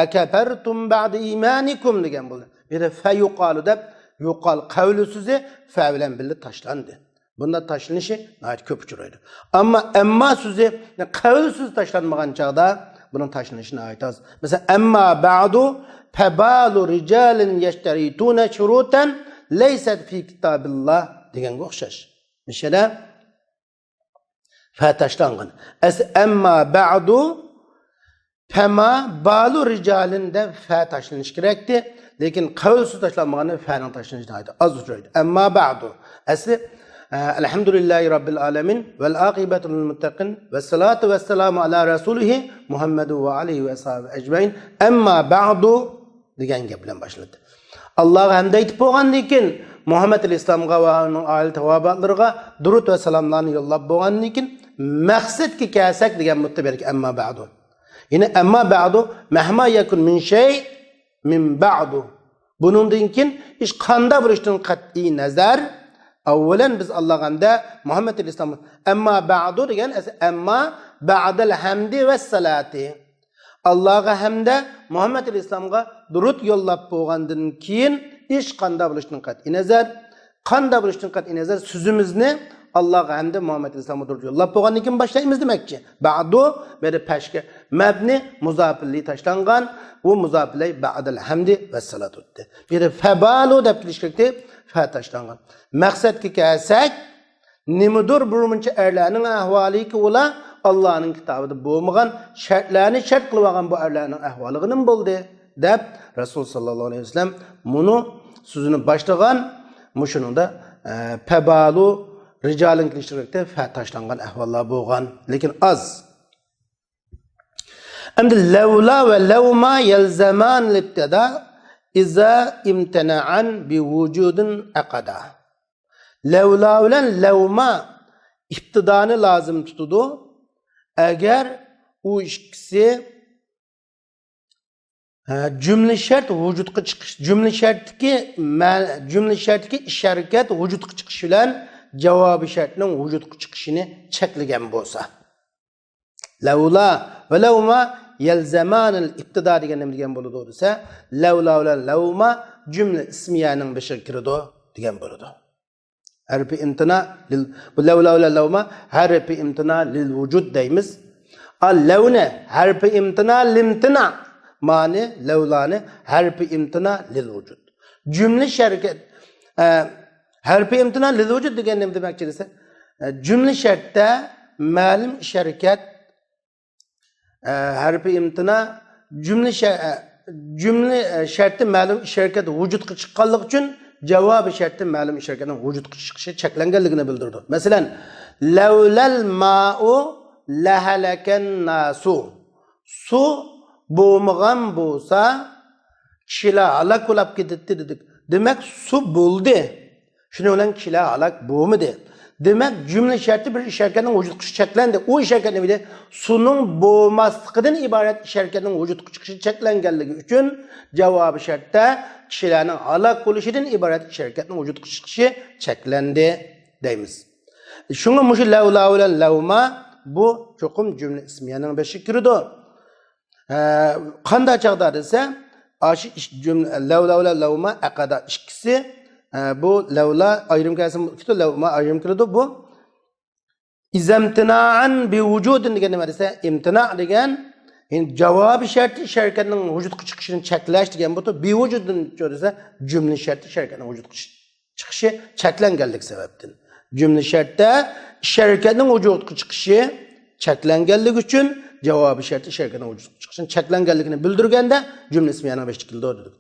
أكفرتم بعد إيمانكم دېگەن بولدى. بۇ يەردە فيقال دەپ يۇقال قەۋلى سۆزى فە بىلەن بىللە تاشلاندى. بۇنداق تاشلىنىشى ناھايىتى كۆپ ئۇچرايدۇ. ئەمما ئەمما سۆزى قەۋلى سۆزى تاشلانمىغان چاغدا بۇنىڭ تاشلىنىشى ناھايىتى ئاز. مەسىلەن، «ئەمما بەئدۇ فەبالۇ رىجالىن يەشتەرىتۇنە شۇرۇتەن لەيسەت فى كىتابىللا» دېگەنگە ئوخشاش. مۇشۇ يەردە فە تاشلانغان. ئەس-، «ئەمما بەئدۇ فەما بالۇ رىجالىن» دەپ فە تاشلىنىشى كېرەكتى. لېكىن قەۋلى سۆزى تاشلانمىغاندا فەنىڭ تاشلىنىشى ناھايىتى ئاز ئۇچرايدۇ. «ئەمما بەئدۇ». ئەسلى، ئە، «ئەلھەمدۇلىللاھى راببىل ئالەمىن ۋەل ئاقىبەتۇ لىل مۇتتەقىن ۋەسسالاتۇ ۋەسسالامۇ ئالا رەسۇلىھى مۇھەممەدۇ ۋە ئالىھى ۋە ئەسھابىھى ئەجمەئىن. ئەمما بەئدۇ» دېگەن گەپ بىلەن باشلىدى. ئاللاغا ھەمد ئېيتىپ بولغاندىن كېيىن، مۇھەممەد ئەلەيھىسسالامغا ۋە ئۇنىڭ ئائىلە تاۋابىئاتلىرىغا دۇرۇت ۋە سالاملارنى يوللاپ بولغاندىن كېيىن، مەقسەتكە كەلسەك دېگەن مۇددا بەلكى «ئەمما بەئدۇ». يەنى «ئەمما بەئدۇ، مەھما يەكۇن مىن شەي مىن بەئدۇ». بۇنىڭدىن كېيىن ئىش قانداق بولۇشىدىن قەتئىي نەزەر، ئەۋۋەلەن بىز ئاللاغا ھەمدە مۇھەممەد ئەلەيھىسسالام، «ئەمما بەئدۇ» دېگەن ئەسلى «ئەمما بەئدەل ھەمدى ۋەسسالاتى». ئاللاغا ھەمدە مۇھەممەد ئەلەيھىسسالامغا دۇرۇت يوللاپ بولغاندىن كېيىن ئىش قانداق بولۇشىدىن قەتئىي نەزەر، قانداق بولۇشىدىن قەتئىي نەزەر، سۆزىمىزنى ئاللاغا ھەمدە مۇھەممەد ئەلەيھىسسالامغا دۇرۇت يوللاپ بولغاندىن كېيىن باشلايمىز دېمەكچى. بەئدۇ، بۇ يەردە پەشكە مەبنى مۇزاپىللى تاشلانغان، ئۇ مۇزاپىللەي بەئدەل ھەمدى ۋەسسالات ئۆتتى. بۇ يەردە فەبالۇ دەپ كېلىش كېرەكتى، فە تاشلانغان. مەقسەتكە كەلسەك، نېمىدۇر بىر مۇنچە ئەرلەرنىڭ ئەھۋالىكى، ئۇلار ئاللانىڭ كىتابىدا بولمىغان شەرتلەرنى شەرت قىلىپ ئالغان بۇ ئەرلەرنىڭ ئەھۋالىغا نېمە بولدى؟ دەپ رەسۇل ساللاللاھۇ ئەلەيھى ۋەسەللەم مۇنۇ سۆزىنى باشلىغان، مۇشۇنىڭدا، ئە، پەبالۇ رىجالىن كېلىشتۈرۈكتە فە تاشلانغان ئەھۋاللار بولغان، لېكىن ئاز. ئەمدى لەۋلا ۋە لەۋما يەلزەمان لىبتىدا ئىزا ئىمتەنەئەن بىۋۇجۇدىن ئەقەدا. لەۋلا بىلەن لەۋما ئىپتىدانى لازىم تۇتىدۇ. ئەگەر ئۇ ئىككىسى، ھە، جۈملە شەرت ۋۇجۇدقا چىقىش، جۈملە شەرتتىكى مە-، جۈملە شەرتتىكى ئىش ھەرىكەت ۋۇجۇدقا چىقىش بىلەن جاۋابى شەرتنىڭ ۋۇجۇدقا چىقىشىنى چەكلىگەن بولسا. لەۋلا ۋە لەۋما يەلزەمانىل ئىپتىدا دېگەن نېمە دېگەن بولىدۇ دېسە، لەۋلا بىلەن لەۋما جۈملە ئىسمىيەنىڭ بېشىغا كىرىدۇ دېگەن بولىدۇ. ھەرپى ئىمتىنا لىل، بۇ لەۋلا بىلەن لەۋما ھەرپى ئىمتىنا لىل ۋۇجۇد دەيمىز. ئا، لەۋنى ھەرپى ئىمتىنا لىمتىنا، مانى لەۋلانى ھەرپى ئىمتىنا لىل ۋۇجۇد. جۈملە شەركەت، ئە، ھەرپى ئىمتىنا لىل ۋۇجۇد دېگەن نېمە دېمەكچى دېسە، ئە، جۈملە شەرتتە مەلۇم ئىش ھەرىكەت، ئە، ھەرپى ئىمتىنا جۈملە شە-، ئە، جۈملە، ئە، شەرتتە مەلۇم ئىش ھەرىكەت ۋۇجۇدقا چىققانلىقى ئۈچۈن جاۋابى شەرتتە مەلۇم ئىش ھەرىكەتنىڭ ۋۇجۇدقا چىقىشى چەكلەنگەنلىكىنى بىلدۈرىدۇ. مەسىلەن، لەۋلەل مائۇ لەھەلەكەن ناسۇ. سۇ بولمىغان بولسا، كىشىلەر ھالاك بولاپ كېتەتتى دېدۇق. دېمەك، سۇ بولدى. شۇنىڭ بىلەن كىشىلەر ھالاك بولمىدى. دېمەك، جۈملە شەرتى بىر ئىش ھەرىكەتنىڭ ۋۇجۇدقا چىقىشى چەكلەندى. ئۇ ئىش ھەرىكەت نېمە ئىدى؟ سۇنىڭ بولماسلىقىدىن ئىبارەت ئىش ھەرىكەتنىڭ ۋۇجۇدقا چىقىشى چەكلەنگەنلىكى ئۈچۈن، جاۋابى شەرتتە كىشىلەرنىڭ ھالاك بولۇشىدىن ئىبارەت ئىش ھەرىكەتنىڭ ۋۇجۇدقا چىقىشى چەكلەندى دەيمىز. شۇڭا مۇشۇ لەۋلا بىلەن لەۋما بۇ چوقۇم جۈملە ئىسمىيەنىڭ بېشىغا كىرىدۇ. ھە، قانداق چاغدا دېسە، ئاشۇ ئىش-، جۈملە، لەۋلا بىلەن لەۋما ئەقەدا ئىككىسى، ھە، بۇ لەۋلا ئايرىم كەلسە، لەۋما ئايرىم كېلىدۇ. بۇ ئىزەمتىنائەن بىۋۇجۇدىن دېگەن نېمە دېسە، ئىمتىنا دېگەن، يەنى جاۋابى شەرتى ئىش ھەرىكەتنىڭ ۋۇجۇدقا چىقىشىنى چەكلەش دېگەن بولىدۇ. بىۋۇجۇدىن دېسە، جۈملە شەرتى ئىش ھەرىكەتنىڭ ۋۇجۇدقا چىقىشى چەكلەنگەنلىك سەۋەبتىن. جۈملە شەرتتە ئىش ھەرىكەتنىڭ ۋۇجۇدقا چىقىشى چەكلەنگەنلىكى ئۈچۈن، جاۋابى شەرتتە ئىش ھەرىكەتنىڭ ۋۇجۇدقا چىقىشىنىڭ چەكلەنگەنلىكىنى بىلدۈرگەندە، جۈملە ئىسمىيەنىڭ بېشىدا كېلىدۇ دېدۇق.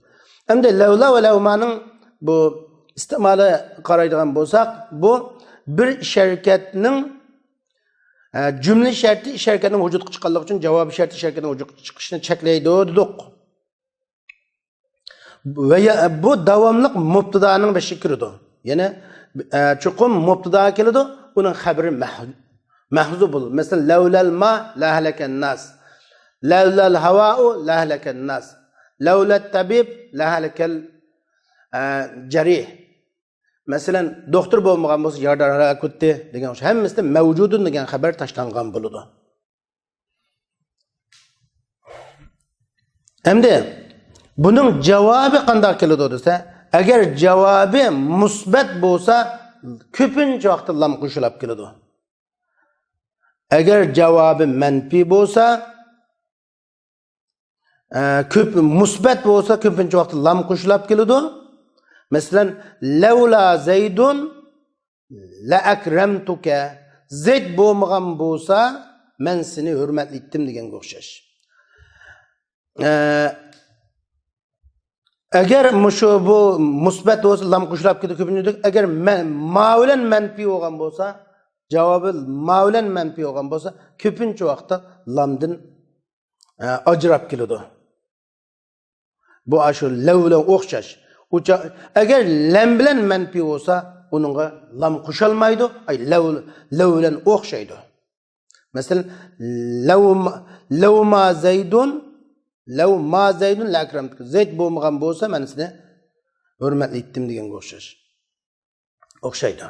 ئەمدى لەۋلا ۋە لەۋمانىڭ بۇ ئىستېمالى قارايدىغان بولساق، بۇ بىر ئىش ھەرىكەتنىڭ، ئە، جۈملە شەرتى ئىش ھەرىكەتنىڭ ۋۇجۇدقا چىققانلىقى ئۈچۈن، جاۋابى شەرتى ئىش ھەرىكەتنىڭ ۋۇجۇدقا چىقىشىنى چەكلەيدۇ دېدۇق. ۋە يا-، بۇ داۋاملىق مۇبتىدانىڭ بېشىغا كىرىدۇ. يەنى، ئە، چوقۇم مۇبتىدا كېلىدۇ، ئۇنىڭ خەبىرى مەھ-، مەھزۇ بولىدۇ. مەسىلەن، لەۋلەل ما لەھەلەكەن ناس. لەۋلەل ھاۋائۇ لەھەلەكەن ناس. لەۋلەت تەبىب لەھەلەكەل، ئە، جەرىھ. مەسىلەن، دوختۇر بولمىغان بولسا، يارىدار ھالاك بوپتۇ دېگەن ئوخشاش. ھەممىسىدە مەۋجۇدۇن دېگەن خەبەر تاشلانغان بولىدۇ. ئەمدى بۇنىڭ جاۋابى قانداق كېلىدۇ دېسە، ئەگەر جاۋابى مۇسبەت بولسا، كۆپىنچە ۋاقىتتا لام قوشۇلاپ كېلىدۇ. ئەگەر جاۋابى مەنپىي بولسا، ئە، كۆپ، مۇسبەت بولسا، كۆپىنچە ۋاقىتتا لام قوشۇلاپ كېلىدۇ. مەسىلەن، لەۋلا زەيدۇن لەئەكرەمتۇكە. زەيد بولمىغان بولسا، مەن سېنى ھۆرمەتلەيتتىم دېگەنگە ئوخشاش. ئە، ئەگەر مۇشۇ بۇ مۇسبەت بولسا، لام قوشۇلاپ كېتىدۇ كۆپىنچە. ئەگەر مە-، ما بىلەن مەنپىي بولغان بولسا، جاۋابى ما بىلەن مەنپىي بولغان بولسا، كۆپىنچە ۋاقىتتا لامدىن، ئە، ئاجراپ كېلىدۇ. بۇ ئاشۇ لەۋ بىلەن ئوخشاش. ئۇ چا-، ئەگەر لەم بىلەن مەنپىي بولسا، ئۇنىڭغا لام قوشالمايدۇ. ئاي، لەۋ، لەۋ بىلەن ئوخشايدۇ. مەسىلەن، لەۋ ما، لەۋ ما زەيدۇن، لەۋ ما زەيدۇن لەئەكرەمتۇكە. زەيد بولمىغان بولسا، مەن سېنى ھۆرمەتلەيتتىم دېگەنگە ئوخشاش. ئوخشايدۇ.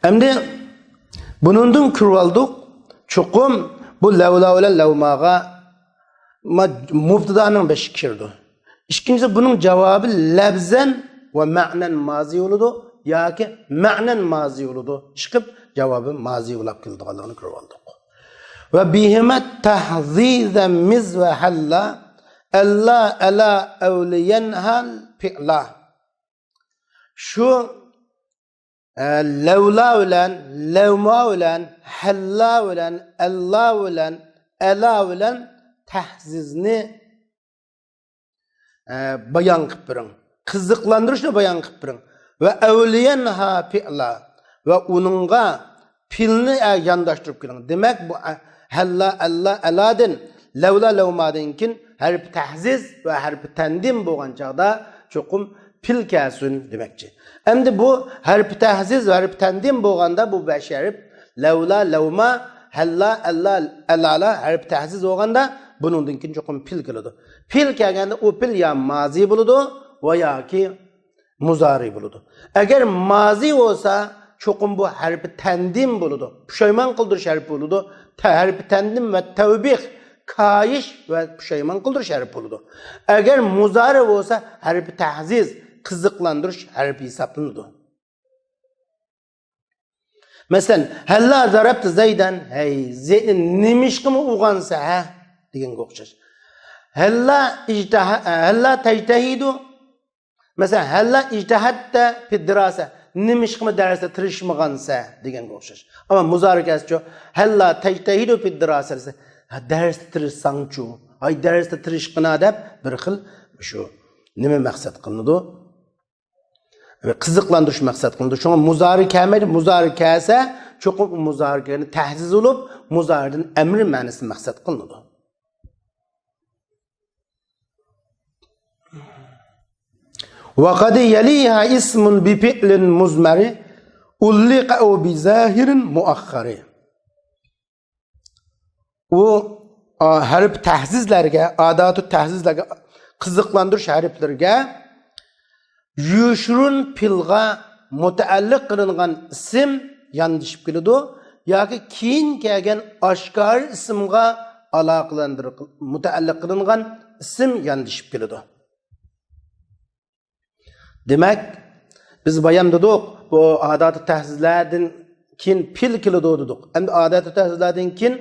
ئەمدى بۇنىڭدىن كۆرۈۋالدۇق، چوقۇم بۇ لەۋلا بىلەن لەۋماغا ما-، مۇبتىدانىڭ بېشى كىرىدۇ. ئىككىنچىسى، بۇنىڭ جاۋابى لەفزەن ۋە مەنەن مازى بولىدۇ ياكى مەنەن مازى بولىدۇ. ئىشقىپ جاۋابى مازى بولاپ كېلىدىغانلىقىنى كۆرۈۋالدۇق. ۋە بىھىمە تەھزىزە مىز ۋە ھەللا، ئەللا، ئەلا، ئەۋلىيەنھەل پىئلا. شۇ، ئە، لەۋلا بىلەن، لەۋما بىلەن، ھەللا بىلەن، ئەللا بىلەن، ئەلا بىلەن تەھزىزنى، ئە، بايان قىلىپ بېرىڭ. قىزىقلاندۇرۇشنى بايان قىلىپ بېرىڭ. ۋە ئەۋلىيەنھا پىئلا. ۋە ئۇنىڭغا پىلنى، ئە، يانداشتۇرۇپ كېلىڭ. دېمەك، بۇ، ئە، ھەللا، ئەللا، ئەلادىن، لەۋلا، لەۋمادىن كېيىن ھەرپى تەھزىز ۋە ھەرپى تەندىم بولغان چاغدا چوقۇم پىل كەلسۇن دېمەكچى. ئەمدى بۇ ھەرپى تەھزىز ۋە ھەرپى تەندىم بولغاندا بۇ بەش ھەرپ، لەۋلا، لەۋما، ھەللا، ئەللا، ئەلالا ھەرپى تەھزىز بولغاندا بۇنىڭدىن كېيىن چوقۇم پىل كېلىدۇ. پىل كەلگەندە ئۇ پىل يا مازى بولىدۇ ۋە ياكى مۇزارى بولىدۇ. ئەگەر مازى بولسا، چوقۇم بۇ ھەرپى تەندىم بولىدۇ. پۇشايمان قىلدۇرۇش ھەرپى بولىدۇ. تە-، ھەرپى تەندىم ۋە تەۋبىخ، كايىش ۋە پۇشايمان قىلدۇرۇش ھەرپى بولىدۇ. ئەگەر مۇزارى بولسا، ھەرپى تەھزىز، قىزىقلاندۇرۇش ھەرپى ھېسابلىنىدۇ. مەسىلەن، ھەللا زەرەبتە زەيدەن، ھەي، زەيدنى نېمىشقىمۇ ئوقۇغانسە، ھە؟ دېگەنگە ئوخشاش. ھەللا ئىجتىھە-، ھەللا تەجتەھىدۇ. مەسىلەن، ھەللا ئىجتەھەدتە پىددىراسە، نېمىشقىمۇ دەرستە تىرىشمىغانسە دېگەنگە ئوخشاش. ئەمما مۇزارىكەسىچۇ، ھەللا تەجتەھىدۇ پىددىراسە دېسە، ھە، دەرستە تىرىشساڭچۇ، ھاي، دەرستە تىرىشقىنا دەپ بىر خىل شۇ نېمە مەقسەت قىلىنىدۇ؟ قىزىقلاندۇرۇش مەقسەت قىلىنىدۇ. شۇڭا مۇزارى كەلمەيدۇ. مۇزارى كەلسە، چوقۇم مۇزارى كەلگەندە تەھزىز بولۇپ، مۇزارىدىن ئەمر مەنىسى مەقسەت قىلىنىدۇ. وقد يليها اسم بفعل مضمر علق أو بظاهر مؤخر. ئۇ، ئا، ھەرپ تەھزىزلەرگە، ئاداتۇ تەھزىزلەرگە، قىزىقلاندۇرۇش ھەرپلىرىگە يوشۇرۇن پېئىلغا مۇتەئەللىق قىلىنغان ئىسىم ياندىشىپ كېلىدۇ ياكى كېيىن كەلگەن ئاشكارا ئىسىمغا ئالاقىلەندۈرۈپ مۇتەئەللىق قىلىنغان ئىسىم ياندىشىپ كېلىدۇ. دېمەك، بىز بايام دېدۇق، بۇ ئاداتى تەھزىزلەردىن كېيىن پېئىل كېلىدۇ دېدۇق. ئەمدى ئاداتى تەھزىزلەردىن كېيىن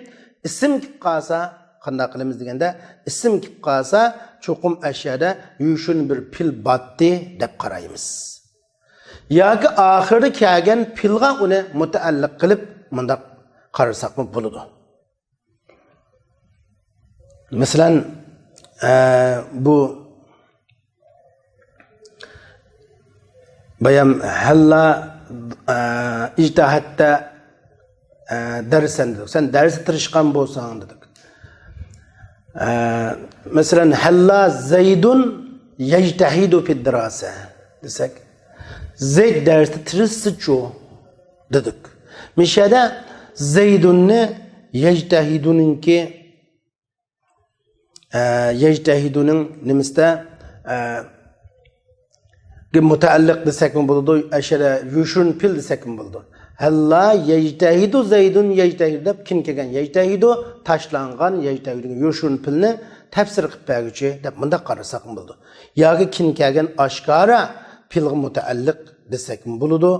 ئىسىم كېلىپ قالسا، قانداق قىلىمىز دېگەندە، ئىسىم كېلىپ قالسا، چوقۇم ئەشيادا يوشۇرۇن بىر پېئىل باتتى دەپ قارايمىز. ياكى ئاخىرىدا كەلگەن پېئىلغا ئۇنى مۇتەئەللىق قىلىپ مۇنداق قارىساقمۇ بولىدۇ. مەسىلەن، ئە، بۇ بايام ھەللا، ئە، ئىجتەھەدتە، ئە، دەرسەن دېدۇق. سەن دەرستە تىرىشقان بولساڭ دېدۇق. ئە، مەسىلەن، ھەللا زەيدۇن يەجتەھىدۇ فىددىراسە دېسەك، زەيد دەرستە تىرىشسىچۇ؟ دېدۇق. مىشەدە زەيدۇننى يەجتەھىدۇنىڭكى، ئە، يەجتەھىدۇنىڭ نېمىسىدە، ئە، گە مۇتەئەللىق دېسەكمۇ بولىدۇ، ئەشەدە يوشۇرۇن پېئىل دېسەكمۇ بولىدۇ. ھەللا يەجتەھىدۇ زەيدۇن يەجتەھىدۇ دەپ كېيىن كەلگەن يەجتەھىدۇ تاشلانغان، يەجتەھىدۇ يوشۇرۇن پېئىلنى تەپسىر قىلىپ بەرگۈچى دەپ مۇنداق قارىساقمۇ بولىدۇ. ياكى كىن كەلگەن ئاشكارا پېئىلغا مۇتەئەللىق دېسەكمۇ بولىدۇ.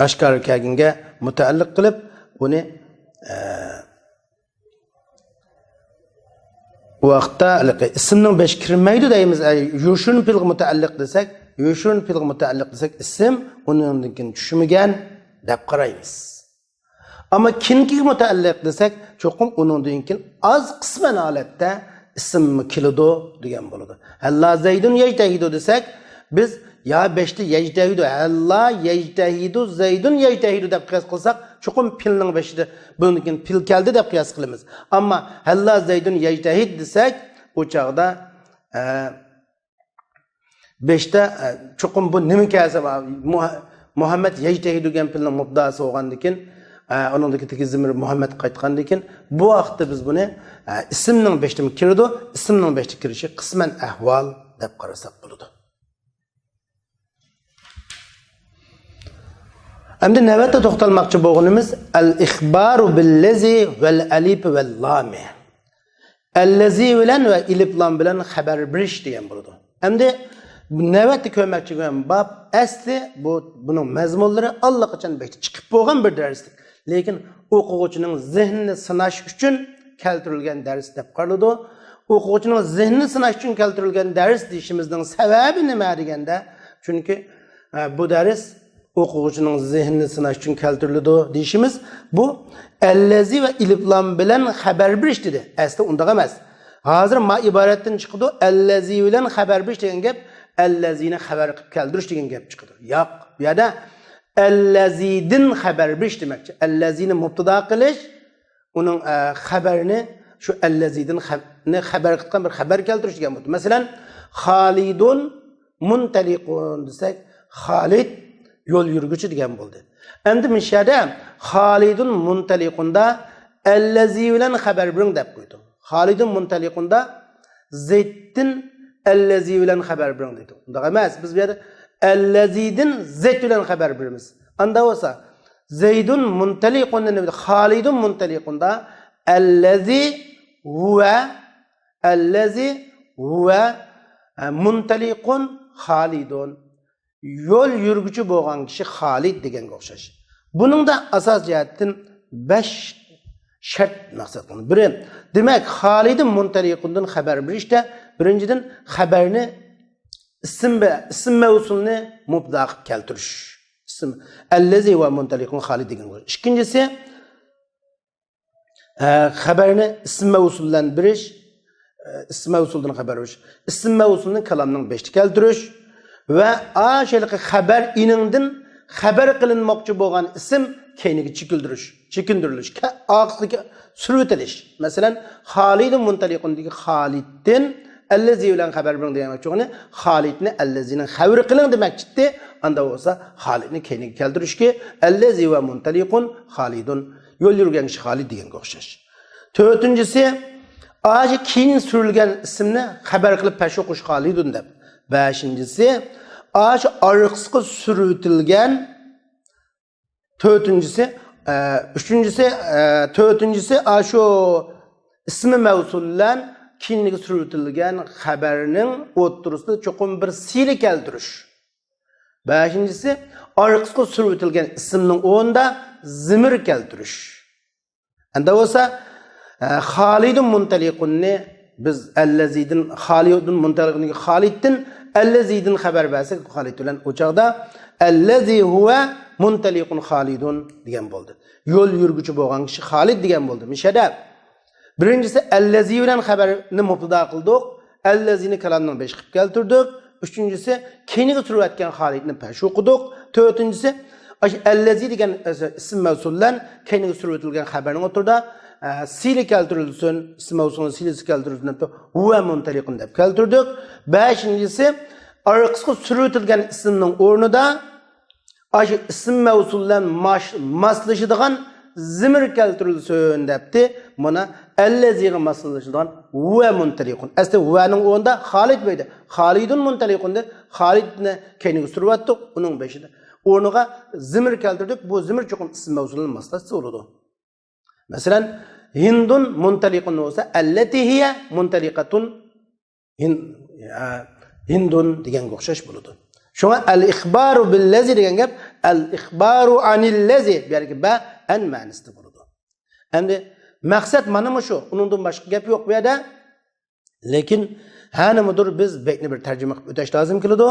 ئاشكارا كەلگەنگە مۇتەئەللىق قىلىپ، ئۇنى، ئە، ئۇ ۋاقىتتا ھېلىقى ئىسىمنىڭ بېشى كىرمەيدۇ دەيمىز. ئەي، يوشۇرۇن پېئىلغا مۇتەئەللىق دېسەك، يوشۇرۇن پېئىلغا مۇتەئەللىق دېسەك، ئىسىم ئۇنىڭدىن كېيىن چۈشمىگەن دەپ قارايمىز. ئەمما كىنكىگە مۇتەئەللىق دېسەك، چوقۇم ئۇنىڭدىن كېيىن ئاز قىسمەن ھالەتتە ئىسىممۇ كېلىدۇ دېگەن بولىدۇ. ھەللا زەيدۇن يەجتەھىدۇ دېسەك، بىز يا بەشتە يەجتەھىدۇ، ھەللا يەجتەھىدۇ، زەيدۇن يەجتەھىدۇ دەپ قىياس قىلساق، چوقۇم پېئىلنىڭ بېشىدا بۇنىڭدىن كېيىن پېئىل كەلدى دەپ قىياس قىلىمىز. ئەمما ھەللا زەيدۇن يەجتەھىد دېسەك، ئۇ چاغدا، ئە، بەشتە، ئە، چوقۇم بۇ نېمە كەلسە، مۇ-، مۇھەممەد يەجتەھىدۇ دېگەن پېئىلنىڭ مۇبتەداسى بولغاندىكىن، ئە، ئۇنىڭدىكى تېگى زىمىر مۇھەممەد قايتقاندىكىن، بۇ ۋاقىتتا بىز بۇنى، ئە، ئىسىمنىڭ بېشىدىمۇ كىرىدۇ، ئىسىمنىڭ بېشىدا كىرىشى قىسمەن ئەھۋال دەپ قارىساق بولىدۇ. ئەمدى نۆۋەتتە توختالماقچى بولغىنىمىز ئەل ئىخبارۇ بىللەزى ۋەل ئەلىپى ۋەل لامى. ئەللەزى بىلەن ۋە ئېلىپ لام بىلەن خەۋەر بېرىش دېگەن بولىدۇ. ئەمدى نۆۋەتتە كۆرمەكچى بولغان باب ئەسلى بۇ، بۇنىڭ مەزمۇنلىرى ئاللىقاچان بەكتە چىقىپ بولغان بىر دەرسلىك. لېكىن ئوقۇغۇچىنىڭ زېھنىنى سىناش ئۈچۈن كەلتۈرۈلگەن دەرس دەپ قارىلىدۇ. ئوقۇغۇچىنىڭ زېھنىنى سىناش ئۈچۈن كەلتۈرۈلگەن دەرس دېيىشىمىزنىڭ سەۋەبى نېمە دېگەندە، چۈنكى، ئە، بۇ دەرس ئوقۇغۇچىنىڭ زېھنىنى سىناش ئۈچۈن كەلتۈرۈلىدۇ دېيىشىمىز، بۇ ئەللەزى ۋە ئېلىپ لام بىلەن خەۋەر بېرىش دېدى. ئەسلى ئۇنداق ئەمەس. ھازىر ما ئىبارەتتىن چىقىدۇ، ئەللەزى بىلەن خەۋەر بېرىش دېگەن گەپ، ئەللەزىنى خەۋەر قىلىپ كەلتۈرۈش دېگەن گەپ چىقىدۇ. ياق، بۇ يەردە ئەللەزىدىن خەۋەر بېرىش دېمەكچى. ئەللەزىنى مۇبتىدا قىلىش، ئۇنىڭ، ئە، خەۋەرنى شۇ ئەللەزىدىن خەۋ-، نى خەۋەر قىلغان بىر خەۋەر كەلتۈرۈش دېگەن بولدى. مەسىلەن، خالىدۇن مۇنتەلىقۇن دېسەك، خالىد يول يۈرگۈچى دېگەن بولدى. ئەمدى مۇشۇ يەردە خالىدۇن مۇنتەلىقۇندا ئەللەزى بىلەن خەۋەر بېرىڭ دەپ قويدۇ. خالىدۇن مۇنتەلىقۇندا زەيدتىن ئەللەزى بىلەن خەۋەر بېرىڭ دەيدۇ. ئۇنداق ئەمەس، بىز بۇ يەردە ئەللەزىدىن زەيد بىلەن خەۋەر بېرىمىز. ئاندا بولسا، زەيدۇن مۇنتەلىقۇندىن نېمە دەيدۇ؟ خالىدۇن مۇنتەلىقۇندا ئەللەزى ھۇۋە، ئەللەزى ھۇۋە، ئە، مۇنتەلىقۇن خالىدۇن. يول يۈرگۈچى بولغان كىشى خالىد دېگەنگە ئوخشاش. بۇنىڭدا ئاساس جەھەتتىن بەش شەرت مەقسەت قىلىنىدۇ. بىرى، دېمەك، خالىدۇن مۇنتەلىقۇندىن خەۋەر بېرىشتە، بىرىنچىدىن، خەۋەرنى ئىسىم ۋە ئىسىم مەۋسۇلنى مۇبتىدا قىلىپ كەلتۈرۈش. ئىسىم، ئەللەزى ھۇۋە مۇنتەلىقۇن خالىد دېگەن بولۇش. ئىككىنچىسى، ئە، خەۋەرنى ئىسىم مەۋسۇل بىلەن بېرىش، ئە، ئىسىم مەۋسۇلدىن خەۋەر بېرىش. ئىسىم مەۋسۇلنى كالامنىڭ بېشىدا كەلتۈرۈش ۋە ئاشۇ ھېلىقى خەۋەر ئېنىڭدىن خەۋەر قىلىنماقچى بولغان ئىسىم كەينىگە چېكىلدۈرۈش، چېكىندۈرۈلۈش، كە-، ئارقىسىغا سۈرۈۋېتىلىش. مەسىلەن، خالىدۇن مۇنتەلىقۇندىكى خالىدتىن ئەللەزى بىلەن خەۋەر بېرىڭ دېمەكچى بولغىنى، خالىدنى ئەللەزىنىڭ خەۋىرى قىلىڭ دېمەكچىدى. ئاندا بولسا خالىدنى كەينىگە كەلتۈرۈشكە، ئەللەزى ۋە مۇنتەلىقۇن خالىدۇن. يول يۈرگەن كىشى خالىد دېگەنگە ئوخشاش. تۆتىنچىسى، ئاشۇ كېيىن سۈرۈلگەن ئىسىمنى خەۋەر قىلىپ پەش ئوقۇش خالىدۇن دەپ. بەشىنچىسى، ئاشۇ ئارقىسىغا سۈرۈۋېتىلگەن، تۆتىنچىسى، ئە، ئۈچىنچىسى، ئە، تۆتىنچىسى، ئاشۇ ئىسمى مەۋسۇل بىلەن كېيىنگە سۈرۈۋېتىلگەن خەۋەرنىڭ ئوتتۇرىسىدا چوقۇم بىر سىلە كەلتۈرۈش. بەشىنچىسى، ئارقىسىغا سۈرۈۋېتىلگەن ئىسىمنىڭ ئورنىدا زىمىر كەلتۈرۈش. ئەندە بولسا، ئە، خالىدۇن مۇنتەلىقۇننى بىز ئەللەزىدىن، خالىدۇن مۇنتەلىقۇندىكى خالىدتىن ئەللەزىدىن خەۋەر بەرسەك، خالىد بىلەن ئۇ چاغدا ئەللەزى ھۇۋە مۇنتەلىقۇن خالىدۇن دېگەن بولدى. يول يۈرگۈچى بولغان كىشى خالىد دېگەن بولدى. مۇشۇ يەردە بىرىنچىسى، ئەللەزى بىلەن خەۋەرنى مۇبتىدا قىلدۇق. ئەللەزىنى كالامنىڭ بېشى قىلىپ كەلتۈردۇق. ئۈچىنچىسى، كەينىگە سۈرۈۋەتكەن خالىدنى پەش ئوقۇدۇق. تۆتىنچىسى، ئاشۇ ئەللەزى دېگەن ئىسىم مەۋسۇل بىلەن كەينىگە سۈرۈۋېتىلگەن خەۋەرنىڭ ئوتتۇرىدا، ئە، سىلە كەلتۈرۈلسۇن، ئىسىم مەۋسۇلنىڭ سىلىسى كەلتۈرۈلسۇن دەپ، ھۇۋە مۇنتەلىقۇن دەپ كەلتۈردۇق. بەشىنچىسى، ئارقىسىغا سۈرۈۋېتىلگەن ئىسىمنىڭ ئورنىدا ئاشۇ ئىسىم مەۋسۇل بىلەن ماش-، ماسلىشىدىغان زىمىر كەلتۈرۈلسۇن دەپتى. مانا، ئەللەزىغا ماسلىشىدىغان ھۇۋە مۇنتەلىقۇن. ئەسلى ھۇۋەنىڭ ئورنىدا خالىد بولدى. خالىدۇن مۇنتەلىقۇن دە خالىدنى كەينىگە سۈرۈۋەتتۇق، ئۇنىڭ بېشىدا. ئورنىغا زىمىر كەلتۈردۇق. بۇ زىمىر چوقۇم ئىسىم مەۋسۇل بىلەن ماسلاشسا بولىدۇ. مەسىلەن، ھىندۇن مۇنتەلىقۇن بولسا، ئەللەتى ھىيە مۇنتەلىقەتۇن ھىن-، ئە، ھىندۇن دېگەنگە ئوخشاش بولىدۇ. شۇڭا ئەل ئىخبارۇ بىللەزى دېگەن گەپ ئەل ئىخبارۇ ئانىللەزى، بۇ يەردىكى بە ئەن مەنىسىدە بولىدۇ. ئەمدى مەقسەت مانا مۇشۇ، ئۇنىڭدىن باشقا گەپ يوق بۇ يەردە. لېكىن ھە نېمىدۇر بىز بەيتنى بىر تەرجىمە قىلىپ ئۆتەش لازىم كېلىدۇ.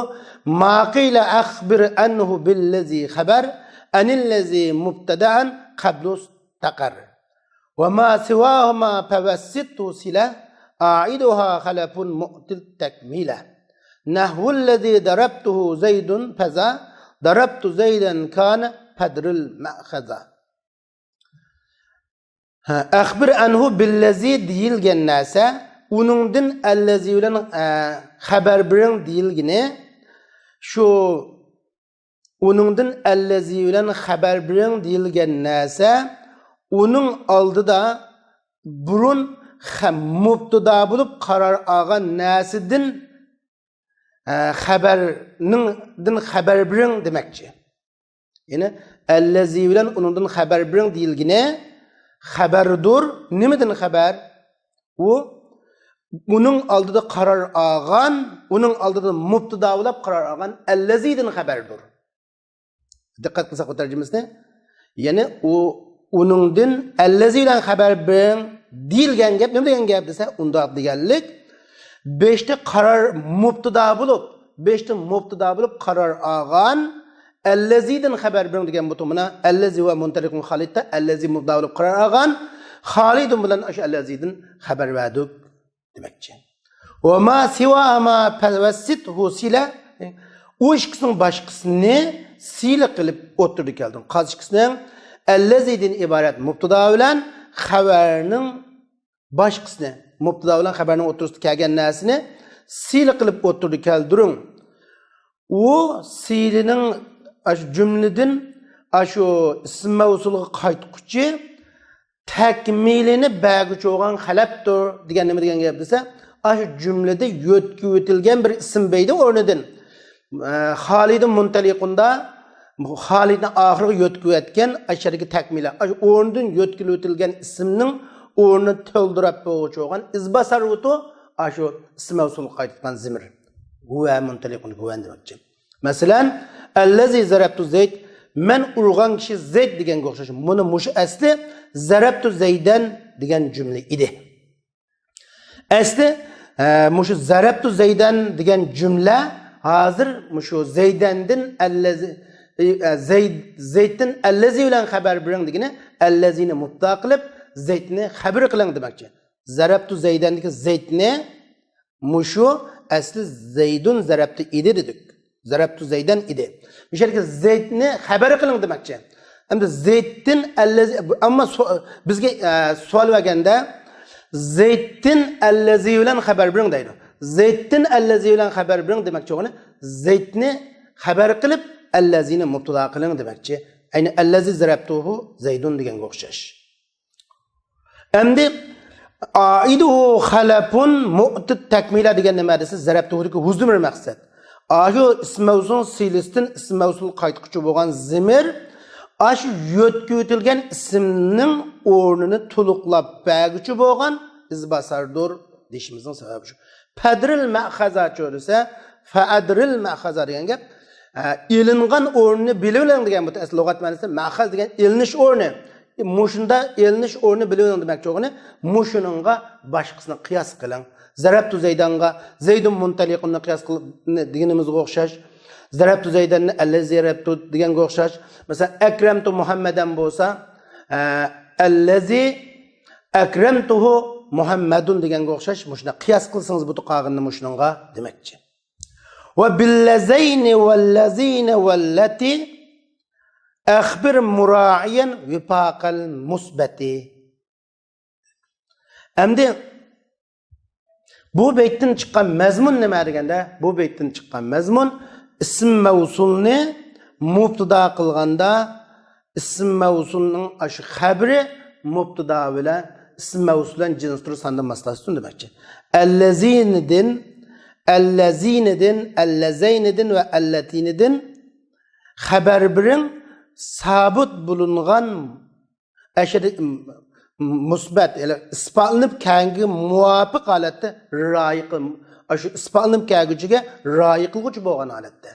ما قىلە ئەخبىر ئەنھۇ بىللەزى خەبەر، ئەنىللەزى مۇبتەدەئەن قەبلۇ تەقەر. ۋە ما سىۋاھۇما پەۋەسسىتھۇ سىلە، ئائىدۇھا خەلەفۇن مۇئتىت تەكمىلە. نەھۋۇللەزى دەرەبتۇھۇ زەيدۇن پەزا، دەرەبتۇ زەيدەن كانە پەدرىل مەخەزا. ھە، ئەخبىر ئەنھۇ بىللەزى دېيىلگەن نەرسە، ئۇنىڭدىن ئەللەزى بىلەن، ئە، خەبەر بېرىڭ دېيىلگىنى، شۇ ئۇنىڭدىن ئەللەزى بىلەن خەبەر بېرىڭ دېيىلگەن نەرسە، ئۇنىڭ ئالدىدا بۇرۇن خە-، مۇبتىدا بولۇپ قارار ئالغان نەرسىدىن، ئە، خەبەرنىڭ، دىن خەبەر بېرىڭ دېمەكچى. يەنى، ئەللەزى بىلەن ئۇنىڭدىن خەبەر بېرىڭ دېيىلگىنى خەبەردۇر. نېمىدىن خەبەر؟ ئۇ ئۇنىڭ ئالدىدا قارار ئالغان، ئۇنىڭ ئالدىدا مۇبتىدا بولاپ قارار ئالغان ئەللەزىدىن خەبەردۇر. دىققەت قىلساق بۇ تەرجىمىسىنى. يەنى ئۇ ئۇنىڭدىن ئەللەزى بىلەن خەبەر بېرىڭ دېيىلگەن گەپ نېمە دېگەن گەپ دېسە، ئۇنداق دېگەنلىك، بېشتا قارار مۇبتىدا بولۇپ، بېشتا مۇبتىدا بولۇپ قارار ئالغان ئەللەزىدىن خەبەر بېرىڭ دېگەن بۇ تۇمىنا ئەللەزى ۋە مۇنتەلىقۇن خالىدتا ئەللەزى مۇبتىدا بولۇپ قارار ئالغان خالىدۇن بىلەن ئاشۇ ئەللەزىدىن خەبەر بەردۇق دېمەكچى. ۋە ما سىۋاھۇما پەۋەسسىتھۇ سىلە. ئۇ ئىككىسىنىڭ باشقىسىنى سىلە قىلىپ ئوتتۇرىدا كەلدىڭ. قايسى ئىككىسىنىڭ؟ ئەللەزىدىن ئىبارەت مۇبتىدا بىلەن خەۋەرنىڭ باشقىسىنى، مۇبتىدا بىلەن خەبەرنىڭ ئوتتۇرىسىدا كەلگەن نەرسىنى سىلە قىلىپ ئوتتۇرىدا كەلدۈرۈڭ. ئۇ سىلىنىڭ ئاشۇ جۈملىدىن ئاشۇ ئىسىم مەۋسۇلغا قايتقۇچى تەكمىلىنى بەرگۈچى بولغان خەلەپتۇر دېگەن نېمە دېگەن گەپ دېسە، ئاشۇ جۈملىدە يۆتكىۋېتىلگەن بىر ئىسىم بەيدى ئورنىدىن. ئە، خالىدۇن مۇنتەلىقۇندا خالىدنى ئاخىرىغا يۆتكىۋەتكەن ئاشۇ يەردىكى تەكمىلە، ئاشۇ ئورنىدىن يۆتكىلىۋېتىلگەن ئىسىمنىڭ ئورنىنى تولدۇراپ بولغۇچى بولغان ئىزباسار ۋۇتۇ ئاشۇ ئىسىم مەۋسۇلغا قايتقان زىمىر. ھۇۋە مۇنتەلىقۇن ھۇۋەن دېمەكچى. مەسىلەن، ئەللەزى زەرەبتۇ زەيد، مەن ئۇرغان كىشى زەيد دېگەنگە ئوخشاش. مۇنى مۇشۇ ئەسلى زەرەبتۇ زەيدەن دېگەن جۈملە ئىدى. ئەسلى، ئە، مۇشۇ زەرەبتۇ زەيدەن دېگەن جۈملە ھازىر مۇشۇ زەيدەندىن ئەللەزى، ئە، زەيد، زەيدتىن ئەللەزى بىلەن خەبەر بېرىڭ دېگىنى ئەللەزىنى مۇبتىدا قىلىپ، زەيدنى خەبەر قىلىڭ دېمەكچى. زەرەبتۇ زەيدەندىكى زەيدنى مۇشۇ ئەسلى زەيدۇن زەرەبتۇ ئىدى دېدۇق. زەرەبتۇ زەيدەن ئىدى. مۇشۇ يەردىكى زەيدنى خەبەر قىلىڭ دېمەكچى. ئەمدى زەيدتىن ئەللەزى، ئەمما سو-، بىزگە، ئە، سوئال بەرگەندە، زەيدتىن ئەللەزى بىلەن خەبەر بېرىڭ دەيدۇ. زەيدتىن ئەللەزى بىلەن خەبەر بېرىڭ دېمەكچى بولغىنى، زەيدنى خەبەر قىلىپ، ئەللەزىنى مۇبتىدا قىلىڭ دېمەكچى. ئەينى ئەللەزى زەرەبتۇھۇ زەيدۇن دېگەنگە ئوخشاش. ئەمدى ئائىدۇھۇ خەلەفۇن مۇئتىت تەكمىلە دېگەن نېمە دېسە، زەرەبتۇھۇدىكى ھۇزۇمىر مەقسەت. ئاشۇ ئىسم مەۋسۇل سىلىستىن ئىسم مەۋسۇل قايتقۇچى بولغان زىمىر، ئاشۇ يۆتكىۋېتىلگەن ئىسىمنىڭ ئورنىنى تولۇقلاپ بەرگۈچى بولغان ئىزباساردۇر دېيىشىمىزنىڭ سەۋەبى شۇ. پەدرىل مەخەزاچۇ دېسە، فەئەدرىل مەخەزا دېگەن گەپ، ئە، ئېلىنغان ئورنىنى بىلىۋېلىڭ دېگەن بۇ ئەسلى لۇغەت مەنىسى. مەخەز دېگەن ئېلىنىش ئورنى. مۇشۇندا ئېلىنىش ئورنى بىلىۋېلىڭ دېمەكچى بولغىنى، مۇشۇنىڭغا باشقىسىنى قىياس قىلىڭ. زەرەبتۇ زەيدانغا زەيدۇن مۇنتەلىقۇننى قىياس قىل-، دېگىنىمىزگە ئوخشاش. زەرەبتۇ زەيداننى ئەللەزى زەرەبتۇ دېگەنگە ئوخشاش. مەسىلەن، ئەكرەمتۇ مۇھەممەدەن بولسا، ئە، ئەللەزى ئەكرەمتۇھۇ مۇھەممەدۇن دېگەنگە ئوخشاش. مۇشۇنداق قىياس قىلسىڭىز بۇ قالغىنىنى مۇشۇنىڭغا دېمەكچى. ۋە بىللەزەينى ۋەللەزىنە ۋەللەتى ئەخبىر مۇرائىيەن ۋىپاقەل مۇسبەتى. ئەمدى بۇ بەيتتىن چىققان مەزمۇن نېمە دېگەندە، بۇ بەيتتىن چىققان مەزمۇن ئىسىم مەۋسۇلنى مۇبتىدا قىلغاندا، ئىسىم مەۋسۇلنىڭ ئاشۇ خەبىرى مۇبتىدا بىلەن ئىسىم مەۋسۇل بىلەن جىنستۇر ساندا ماسلاشسۇن دېمەكچى. ئەللەزىنىدىن، ئەللەزىنىدىن، ئەللەزەينىدىن ۋە ئەللەتىنىدىن خەبەر بېرىڭ، سابىت بولۇنغان ئەشەدە، مۇسبەت، يەنى ئىسپاتلىنىپ كەلگەنگە مۇۋاپىق ھالەتتە رىئايە قىل-، ئاشۇ ئىسپاتلىنىپ كەلگۈچىگە رىئايە قىلغۇچى بولغان ھالەتتە.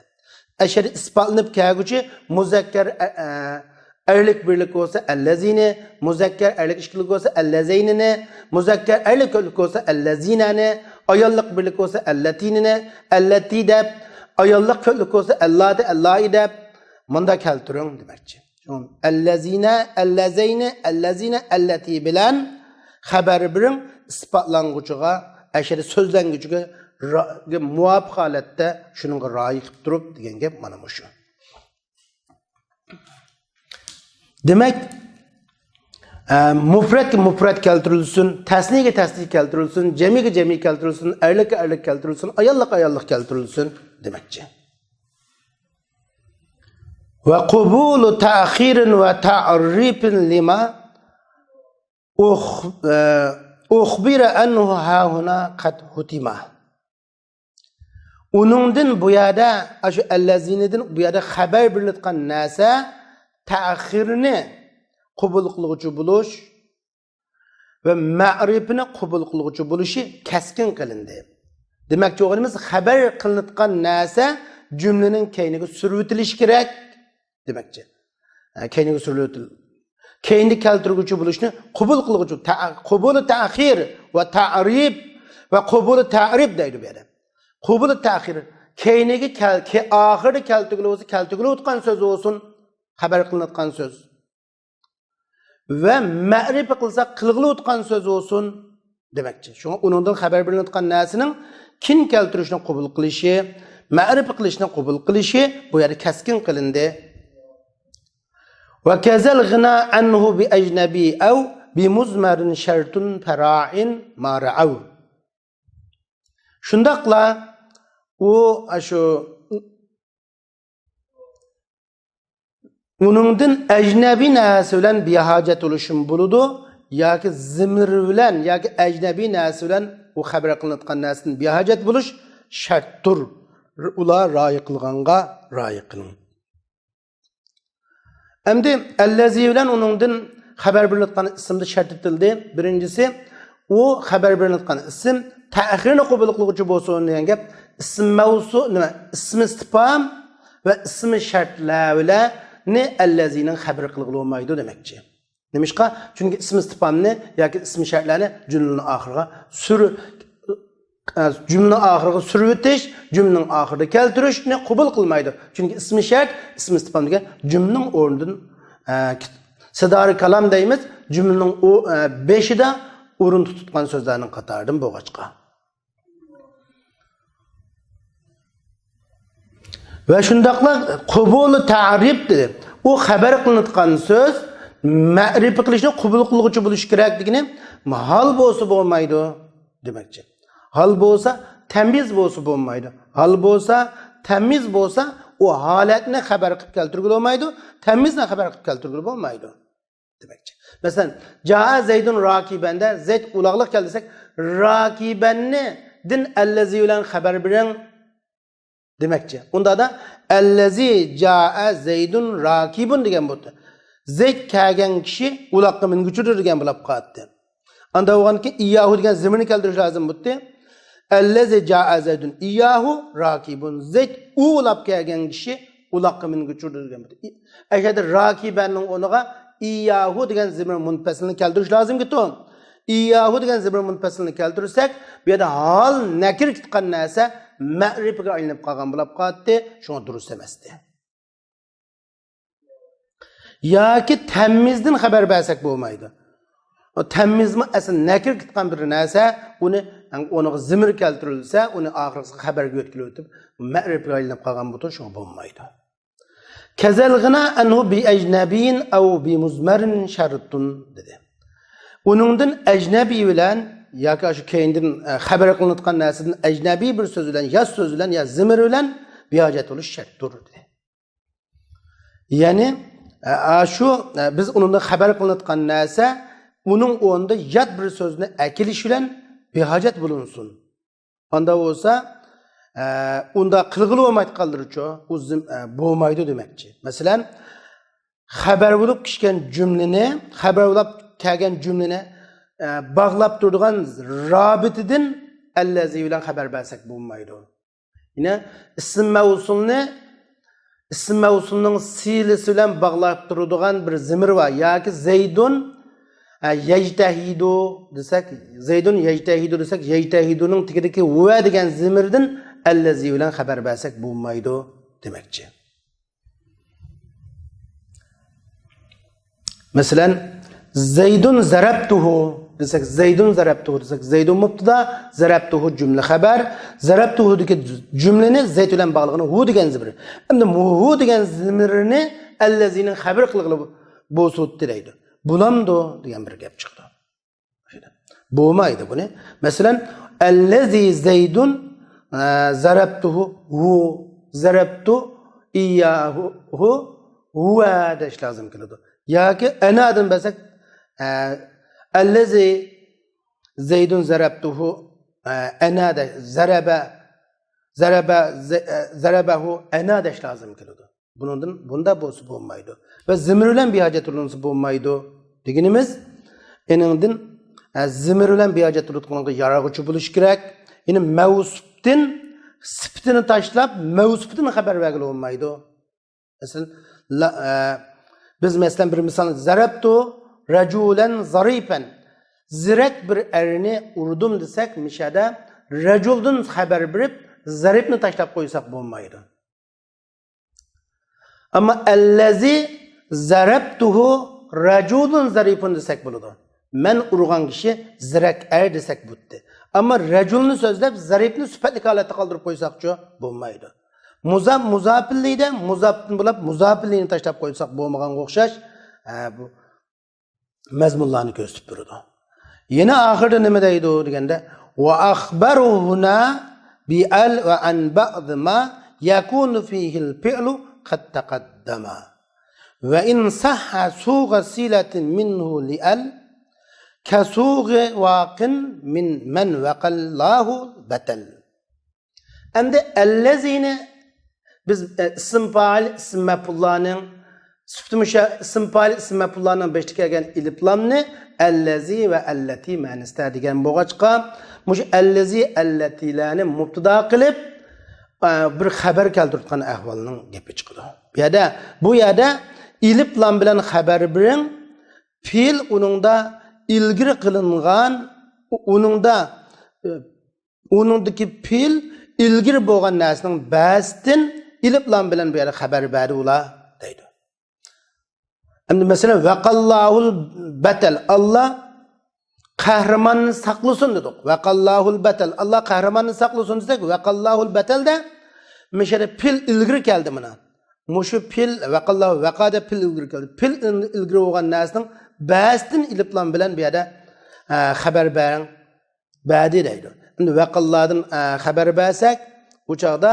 ئەشەدە ئىسپاتلىنىپ كەلگۈچى مۇزەككەر ئە-، ئە-، ئەرلىك بىرلىك بولسا ئەللەزىنى، مۇزەككەر ئەرلىك ئىككىلىك بولسا ئەللەزەينىنى، مۇزەككەر ئەرلىك كۆپلۈك بولسا ئەللەزىنەنى، ئاياللىق بىرلىك بولسا ئەللەتىنىنى، ئەللەتى دەپ، ئاياللىق كۆپلۈك بولسا ئەللاتى، ئەللائى دەپ مۇنداق كەلتۈرۈڭ دېمەكچى. ئەللەزىنە، ئەللەزەينى، ئەللەزىنە، ئەللەتى بىلەن خەۋەر بېرىڭ، ئىسپاتلانغۇچىغا، ئەشەدە سۆزلەنگۈچىگە را-، مۇۋاپىق ھالەتتە شۇنىڭغا رىئايە قىلىپ تۇرۇپ دېگەن گەپ مانا مۇشۇ. دېمەك، ئە، مۇپرەتكە مۇپرەت كەلتۈرۈلسۇن، تەسنىيەگە تەسنىيە كەلتۈرۈلسۇن، جەمئىيگە جەمئىي كەلتۈرۈلسۇن، ئەرلىككە ئەرلىك كەلتۈرۈلسۇن، ئاياللىققا ئاياللىق كەلتۈرۈلسۇن دېمەكچى. وقبول تأخير وتعريب لما أخ-، ئە، أخبر أنه هاهنا قد حتم. ئۇنىڭدىن بۇ يەردە، ئاشۇ ئەللەزىنىدىن بۇ يەردە خەۋەر بېرىلىدىغان نەرسە تەخىرنى قوبۇل قىلغۇچى بولۇش ۋە مەرىپىنى قوبۇل قىلغۇچى بولۇشى كەسكىن قىلىندى. دېمەكچى بولغىنىمىز، خەۋەر قىلىنىدىغان نەرسە جۈملىنىڭ كەينىگە سۈرۈۋېتىلىشى كېرەك دېمەكچى. ھە، كەينىگە سۈرۈۋېتىل-، كەينىدە كەلتۈرگۈچى بولۇشنى قوبۇل قىلغۇچى، تە-، قوبۇلى تەخىر ۋە تەرىپ ۋە قوبۇلى تەرىپ دەيدۇ بۇ يەردە. قوبۇلى تەخىر، كەينىگە كەل-، كە-، ئاخىرىدا كەلتۈرگىلى بولسا، كەلتۈرگىلى ئوتقان سۆز بولسۇن، خەۋەر قىلىنىۋاتقان سۆز. ۋە مەرىپە قىلسا، قىلغىلى ئوتقان سۆز بولسۇن دېمەكچى. شۇڭا ئۇنىڭدىن خەۋەر بېرىلىۋاتقان نەرسىنىڭ كىن كەلتۈرۈشنى قوبۇل قىلىشى، مەرىپە قىلىشنى قوبۇل قىلىشى بۇ يەردە كەسكىن قىلىندى. وكذا الغنى عنه بأجنبي أو بمضمر شرط فراع ما رعوا. شۇنداقلا ئۇ، ئاشۇ، ئۇنىڭدىن ئەجنەبىي نەرسە بىلەن بىھاجەت بولۇشمۇ بولىدۇ، ياكى زىمىر بىلەن ياكى ئەجنەبىي نەرسە بىلەن ئۇ خەۋەر قىلىنىۋاتقان نەرسىدىن بىھاجەت بولۇش شەرتتۇر. ئۇلار رىئايە قىلغانغا رىئايە قىلىڭ. ئەمدى ئەللەزى بىلەن ئۇنىڭدىن خەۋەر بېرىلىۋاتقان ئىسىمدا شەرت ئېيتىلدى. بىرىنچىسى، ئۇ خەۋەر بېرىلىۋاتقان ئىسىم تەخىرنى قوبۇل قىلغۇچى بولسۇن دېگەن گەپ. ئىسىم مەۋسۇ، نېمە، ئىسمى ئىستىپھام ۋە ئىسمى شەرتلەرنى ئەللەزىنىڭ خەۋەر قىلغىلى بولمايدۇ دېمەكچى. نېمىشقا؟ چۈنكى ئىسمى ئىستىپھامنى ياكى ئىسمى شەرتلەرنى جۈملىنىڭ ئاخىرىغا سۈر-، ئە، جۈملىنىڭ ئاخىرىغا سۈرۈۋېتىش، جۈملىنىڭ ئاخىرىدا كەلتۈرۈشنى قوبۇل قىلمايدۇ. چۈنكى ئىسمى شەرت، ئىسمى ئىستىپھام دېگەن جۈملىنىڭ ئورنىدىن، ئە، كېت-، سىدارى كالام دەيمىز، جۈملىنىڭ ئو-، ئە، بېشىدا ئورۇن تۇتۇۋاتقان سۆزلەرنىڭ قاتارىدىن بولغاچقا. ۋە شۇنداقلا قوبۇلى تەرىپ دېدى. ئۇ خەۋەر قىلىنىۋاتقان سۆز مەرىپە قىلىشنى قوبۇل قىلغۇچى بولۇشى كېرەك دېگىنى ھال بولسا بولمايدۇ دېمەكچى. ھال بولسا، تەميىز بولسا بولمايدۇ. ھال بولسا، تەميىز بولسا، ئۇ ھالەتنى خەۋەر قىلىپ كەلتۈرگىلى بولمايدۇ، تەميىزنى خەۋەر قىلىپ كەلتۈرگىلى بولمايدۇ دېمەكچى. مەسىلەن، جائە زەيدۇن راكىبەندە زەيد ئۇلاقلىق كەلدى دېسەك، راكىبەننى دىن ئەللەزى بىلەن خەۋەر بېرىڭ دېمەكچى. ئۇنداقتا ئەللەزى جائە زەيدۇن راكىبۇن دېگەن بولدى. زەيد كەلگەن كىشى ئۇلاققا مىنگۈچىدۇر دېگەن بولۇپ قالدى. ئاندا بولغاندىكىن ئىياھۇ دېگەن زىمىرنى كەلتۈرۈش لازىم بولدى. ئەللەزى جائە زەيدۇن ئىياھۇ راكىبۇن. زەيد ئۇلاپ كەلگەن كىشى ئۇلاققا مىنگۈچىدۇر دېگەن بولدى. ئەگەردە راكىبەننىڭ ئورنىغا ئىياھۇ دېگەن زىمىر مۇنپەسىلنى كەلتۈرۈش لازىمكىتۇ. ئىياھۇ دېگەن زىمىر مۇنپەسىلنى كەلتۈرسەك، بۇ يەردە ھال نەكىر كەتكەن نەرسە مەرىپىگە ئايلىنىپ قالغان بولۇپ قالاتتى. شۇڭا دۇرۇس ئەمەستى. ياكى تەميىزدىن خەۋەر بەرسەك بولمايدۇ. ئۇ تەميىزمۇ ئەسلى نەكىر كەتكەن بىر نەرسە، ئۇنى، ئۇنىڭغا زىمىر كەلتۈرۈلسە، ئۇنى ئاخىرقىسىغا خەۋەرگە يۆتكىلىۋېتىپ، مەرىپىگە ئايلىنىپ قالغان بولىدۇ، شۇڭا بولمايدۇ. كذا الغنى عنه بأجنبي أو بمضمر شرط دېدى. ئۇنىڭدىن ئەجنەبىي بىلەن ياكى شۇ كەينىدىن، ئە، خەۋەر قىلىنىۋاتقان نەرسىدىن ئەجنەبىي بىر سۆز بىلەن، يات سۆز بىلەن يا زىمىر بىلەن بىھاجەت بولۇش شەرتتۇر دېدى. يەنى، ئە، ئە، شۇ، ئە، بىز ئۇنىڭدىن خەۋەر قىلىنىۋاتقان نەرسە ئۇنىڭ ئورنىدا يات بىر سۆزنى ئەكېلىش بىلەن بىھاجەت بولۇنسۇن. ئاندا بولسا، ئە، ئۇنداق قىلغىلى بولمايدىغانلىرىچۇ، ئۇ زىم-، ئە، بولمايدۇ دېمەكچى. مەسىلەن، خەۋەر بولۇپ كەلگەن جۈملىنى، خەۋەر بولۇپ كەلگەن جۈملىنى، ئە، باغلاپ تۇرىدىغان رابىتىدىن ئەللەزى بىلەن خەۋەر بەرسەك بولمايدۇ. يەنە ئىسىم مەۋسۇلنى، ئىسىم مەۋسۇلنىڭ سىلىسى بىلەن باغلاپ تۇرىدىغان بىر زىمىر بار. ياكى زەيدۇن، ئە، يەجتەھىدۇ دېسەك، زەيدۇن يەجتەھىدۇ دېسەك، يەجتەھىدۇنىڭ تېگىدىكى ۋە دېگەن زىمىردىن ئەللەزى بىلەن خەۋەر بەرسەك بولمايدۇ دېمەكچى. مەسىلەن، زەيدۇن زەرەبتۇھۇ دېسەك، زەيدۇن زەرەبتۇھۇ دېسەك، زەيدۇن مۇبتىدا، زەرەبتۇھۇ جۈملە خەۋەر. زەرەبتۇھۇدىكى جۈملىنى زەيد بىلەن باغلىغىنى ھۇ دېگەن زىمىر. ئەمدى ھۇ دېگەن زىمىرنى ئەللەزىنىڭ خەۋىرى قىلغىلى بولسۇن دەيدۇ. بولامدۇ دېگەن بىر گەپ چىقىدۇ. بولمايدۇ بۇنى. مەسىلەن، ئەللەزى زەيدۇن، ئە، زەرەبتۇھۇ ھۇ، زەرەبتۇ ئىيياھۇ ھۇ، ھۇۋە دەش لازىم كېلىدۇ. ياكى ئەنادىن بەرسەك، ئە، ئەللەزى زەيدۇن زەرەبتۇھۇ، ئە، ئەنا دە-، زەرەبە، زەرەبە، زە-، ئە، زەرەبەھۇ ئەنا دەش لازىم كېلىدۇ. بۇنىڭدىن، بۇنداق بولسا بولمايدۇ. ۋە زىمىر بىلەن بىھاجەت تۇرۇلسا بولمايدۇ دېگىنىمىز، ئېنىڭدىن، ئە، زىمىر بىلەن بىھاجەت تۇرۇلغانغا يارىغۇچى بولۇش كېرەك. يەنى مەۋسۇپتىن سۈپىتىنى تاشلاپ، مەۋسۇپىدىن خەۋەر بەرگىلى بولمايدۇ. مەسىلەن، لا-، ئە، بىز مەسىلەن بىر مىسال، زەرەبتۇ رەجۇلەن زەرىپەن. زېرەك بىر ئەرنى ئۇردۇم دېسەك، مىشەدە رەجۇلدىن خەۋەر بېرىپ، زەرىپنى تاشلاپ قويساق بولمايدۇ. ئەمما ئەللەزى زەرەبتۇھۇ رەجۇلۇن زەرىپۇن دېسەك بولىدۇ. مەن ئۇرغان كىشى زېرەك ئەر دېسەك بولدى. ئەمما رەجۇلنى سۆزلەپ، زەرىپنى سۈپەتلىك ھالەتتە قالدۇرۇپ قويساقچۇ بولمايدۇ. مۇزاپ مۇزاپىللىدە مۇزاپتىن بولۇپ، مۇزاپىللىنى تاشلاپ قويساق بولمىغانغا ئوخشاش، ئە، بۇ مەزمۇنلارنى كۆرسىتىپ بېرىدۇ. يەنە ئاخىرىدا نېمە دەيدۇ دېگەندە، وأخبر هنا بأل وعن بعض ما يكون فيه الفعل قد تقدم. وإن صح صوغ صلة منه لأل كصوغ واق من من وقى الله بتل. ئەمدى ئەللەزىنى بىز، ئە، ئىسىم پائىل، ئىسىم مەپئۇللارنىڭ سۈپىتى مۇشە-، ئىسىم پائىل، ئىسىم مەپئۇللارنىڭ بېشىدا كەلگەن ئېلىپلامنى ئەللەزى ۋە ئەللەتى مەنىسىدە دېگەن بولغاچقا، مۇشۇ ئەللەزى، ئەللەتىلەرنى مۇبتىدا قىلىپ، ئە، بىر خەۋەر كەلتۈرۈۋاتقان ئەھۋالنىڭ گېپى چىقىدۇ. بۇ يەردە، بۇ يەردە ئېلىپلام بىلەن خەۋەر بېرىڭ، پېئىل ئۇنىڭدا ئىلگىرى قىلىنغان، ئۇنىڭدا، ئە، ئۇنىڭدىكى پېئىل ئىلگىرى بولغان نەرسىنىڭ بەزىدىن ئېلىپلام بىلەن بۇ يەردە خەۋەر بەردى ئۇلار دەيدۇ. ئەمدى مەسىلەن، ۋەقاللاھۇل بەتەل، ئاللا قەھرىماننى ساقلىسۇن دېدۇق. ۋەقاللاھۇل بەتەل، ئاللا قەھرىماننى ساقلىسۇن دېسەك، ۋەقاللاھۇل بەتەلدە مۇشۇ يەردە پېئىل ئىلگىرى كەلدى مانا. مۇشۇ پېئىل، ۋەقاللاھۇ، ۋەقا دەپ پېئىل ئىلگىرى كەلدى. پېئىل ئىلگىرى بولغان نەرسىنىڭ بەزىدىن ئېلىپلام بىلەن بۇ يەردە، ئە، خەۋەر بەرىڭ. بەردى دەيدۇ. ئەمدى ۋەقاللادىن، ئە، خەۋەر بەرسەك، ئۇ چاغدا،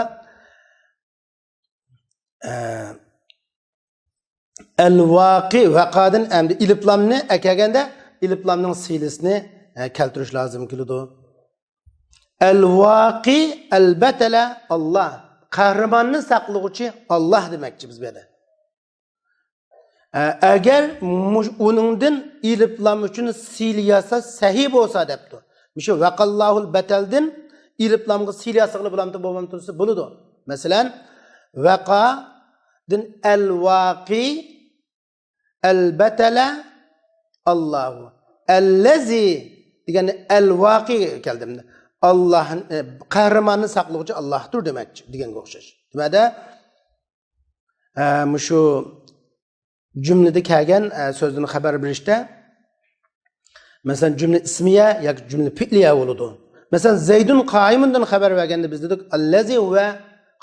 ئە، ئەلۋاقى، ۋەقادىن ئەمدى ئېلىپلامنى ئەكەلگەندە، ئېلىپلامنىڭ سىلىسىنى، ئە، كەلتۈرۈش لازىم كېلىدۇ. ئەلۋاقى، ئەلبەتەلە، ئاللا. قەھرىماننى ساقلىغۇچى ئاللا دېمەكچى بىز بۇ يەردە. ئە، ئەگەر مۇش-، ئۇنىڭدىن ئېلىپلام ئۈچۈن سىلە ياساش سەھىي بولسا دەپتۇ. مۇشۇ ۋەقاللاھۇل بەتەلدىن ئېلىپلامغا سىلە ياسىغىلى بولامتۇ، بولمامتۇ دېسە بولىدۇ. مەسىلەن، ۋەقادىن ئەلۋاقى، ئەلبەتەلە، ئاللاھۇ. ئەللەزى دېگەندە ئەلۋاقى كەلدى. ئاللا، ئە، قەھرىماننى ساقلىغۇچى ئاللاھتۇر دېمەكچى، دېگەنگە ئوخشاش. نېمەدە؟ ئە، مۇشۇ جۈملىدە كەلگەن، ئە، سۆزدىن خەۋەر بېرىشتە، مەسىلەن، جۈملە ئىسمىيە ياكى جۈملە پېئلىيە بولىدۇ. مەسىلەن، زەيدۇن قائىمۇندىن خەۋەر بەرگەندە بىز دېدۇق، ئەللەزى ھۇۋە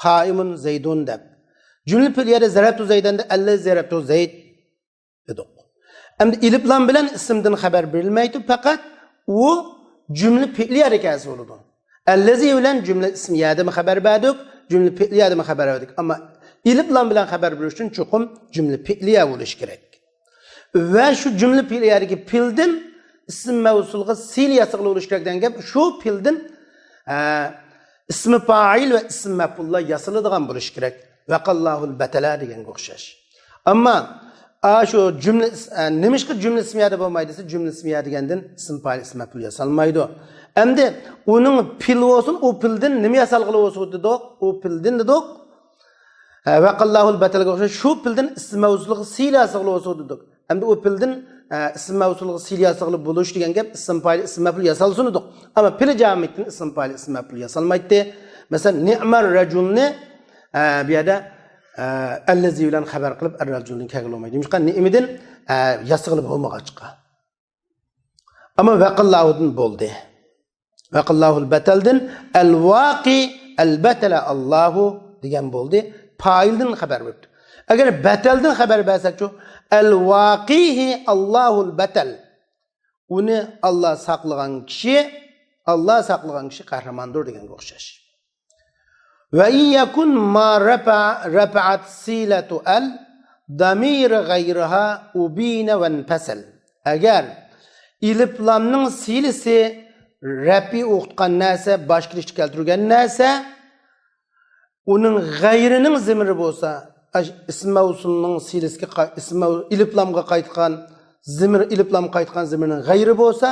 قائىمۇن زەيدۇن دەپ. جۈملە پېئلىيەدە زەرەبتۇ زەيدەندە ئەللەزى زەرەبتۇ زەيد دېدۇق. ئەمدى ئېلىپلام بىلەن ئىسىمدىن خەۋەر بېرىلمەيدۇ، پەقەت ئۇ جۈملە پېئلىيەدە كەلسە بولىدۇ. ئەللەزى بىلەن جۈملە ئىسمىيەدىمۇ خەۋەر بەردۇق، جۈملە پېئلىيەدىمۇ خەۋەر بەردۇق. ئەمما ئېلىپلام بىلەن خەۋەر بېرىش ئۈچۈن چوقۇم جۈملە پېئلىيە بولۇشى كېرەك. ۋە شۇ جۈملە پېئلىيەدىكى پېئىلدىن ئىسىم مەۋسۇلغا سىلە ياسىغىلى بولۇشى كېرەك دېگەن گەپ، شۇ پېئىلدىن، ئە، ئىسمى پائىل ۋە ئىسمى مەپئۇللار ياسىلىدىغان بولۇشى كېرەك. ۋەقاللاھۇل بەتەلە دېگەنگە ئوخشاش. ئەمما ئا، شۇ جۈملە ئىس-، ئە، نېمىشقا جۈملە ئىسمىيەدە بولمايدۇ دېسە، جۈملە ئىسمىيە دېگەندىن ئىسم پائىل، ئىسم مەپئۇل ياسالمايدۇ. ئەمدى ئۇنىڭ پېئىل بولسۇن، ئۇ پېئىلدىن نېمە ياسالغىلى بولسۇن دېدۇق؟ ئۇ پېئىلدىن دېدۇق. ھە، ۋەقەللاھۇل بەتەلگە ئوخشاش شۇ پېئىلدىن ئىسم مەۋسۇلغا سىلە ياسىغىلى بولسۇن دېدۇق. ئەمدى ئۇ پېئىلدىن، ئە، ئىسم مەۋسۇلغا سىلە ياسىغىلى بولۇش دېگەن گەپ ئىسم پائىل، ئىسم مەپئۇل ياسالسۇن دېدۇق. ئەمما پېئىل جامىدتىن ئىسم پائىل، ئىسم مەپئۇل ياسالمايتتى. مەسىلەن، نىئمەر رەجۇلنى، ئە، بۇ يەردە، ئە، ئەللەزى بىلەن خەۋەر قىلىپ، ئەر رەجۇلدىن كەلگىلى بولمايدۇ. نېمىشقا؟ نىئمىدىن، ئە، ياسىغىلى بولمىغاچقا. ئەمما ۋەقەللاھۇدىن بولدى. ۋەقەللاھۇل بەتەلدىن ئەلۋاقى، ئەلبەتەلە ئاللاھۇ دېگەن بولدى. پائىلدىن خەۋەر بېرىپتۇ. ئەگەر بەتەلدىن خەۋەر بەرسەكچۇ، ئەلۋاقىھى ئاللاھۇل بەتەل. ئۇنى ئاللا ساقلىغان كىشى، ئاللا ساقلىغان كىشى قەھرىماندۇر دېگەنگە ئوخشاش. ۋە ئىن يەكۇن ما رەپە-، رەپەئەت سىلەتۇ ئەل دامىرى غەيرىھا ئۇبىنە ۋەنپەسەل. ئەگەر ئېلىپلامنىڭ سىلىسى رەپئى ئوقۇتقان نەرسە، باش كېلىشتە كەلتۈرگەن نەرسە، ئۇنىڭ غەيرىنىڭ زىمىرى بولسا، ئىسم مەۋسۇلنىڭ سىلىسىگە قاي-، ئىسم مەۋ-، ئېلىپلامغا قايتقان زىمىر، ئېلىپلامغا قايتقان زىمىرنىڭ غەيرى بولسا،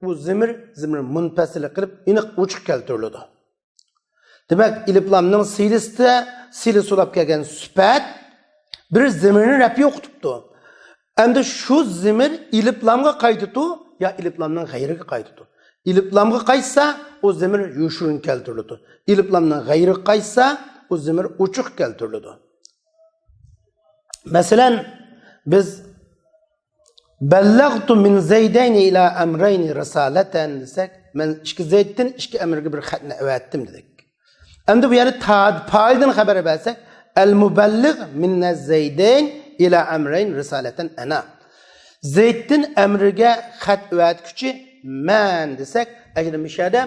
ئۇ زىمىر، زىمىر مۇنپەسىل قىلىپ، ئېنىق ئوچۇق كەلتۈرۈلىدۇ. دېمەك، ئېلىپلامنىڭ سىلىسىدە، سىلىسى بولاپ كەلگەن سۈپەت بىر زىمىرنى رەپئى ئوقۇتۇپتۇ. ئەمدى شۇ زىمىر ئېلىپلامغا قايتىدۇ يا ئېلىپلامنىڭ غەيرىگە قايتىدۇ؟ ئېلىپلامغا قايتسا، ئۇ زىمىر يوشۇرۇن كەلتۈرۈلىدۇ. ئېلىپلامنىڭ غەيرىگە قايتسا، ئۇ زىمىر ئوچۇق كەلتۈرۈلىدۇ. مەسىلەن، بىز بەللەغتۇ مىن زەيدەينى ئىلە ئەمرەينى رىسالەتەن دېسەك، مەن ئىككى زەيدتىن ئىككى ئەمرگە بىر خەتنى ئەۋەتتىم دېدۇك. ئەمدى بۇ يەردە تا-، پائىلدىن خەۋەر بەرسەك، ئەل مۇبەللىغ مىنە زەيدەين ئىلە ئەمرەين رىسالەتەن ئەنا. زەيدتىن ئەمرگە خەت ئەۋەتكۈچى مەن دېسەك، ئەگەر مۇشۇ يەردە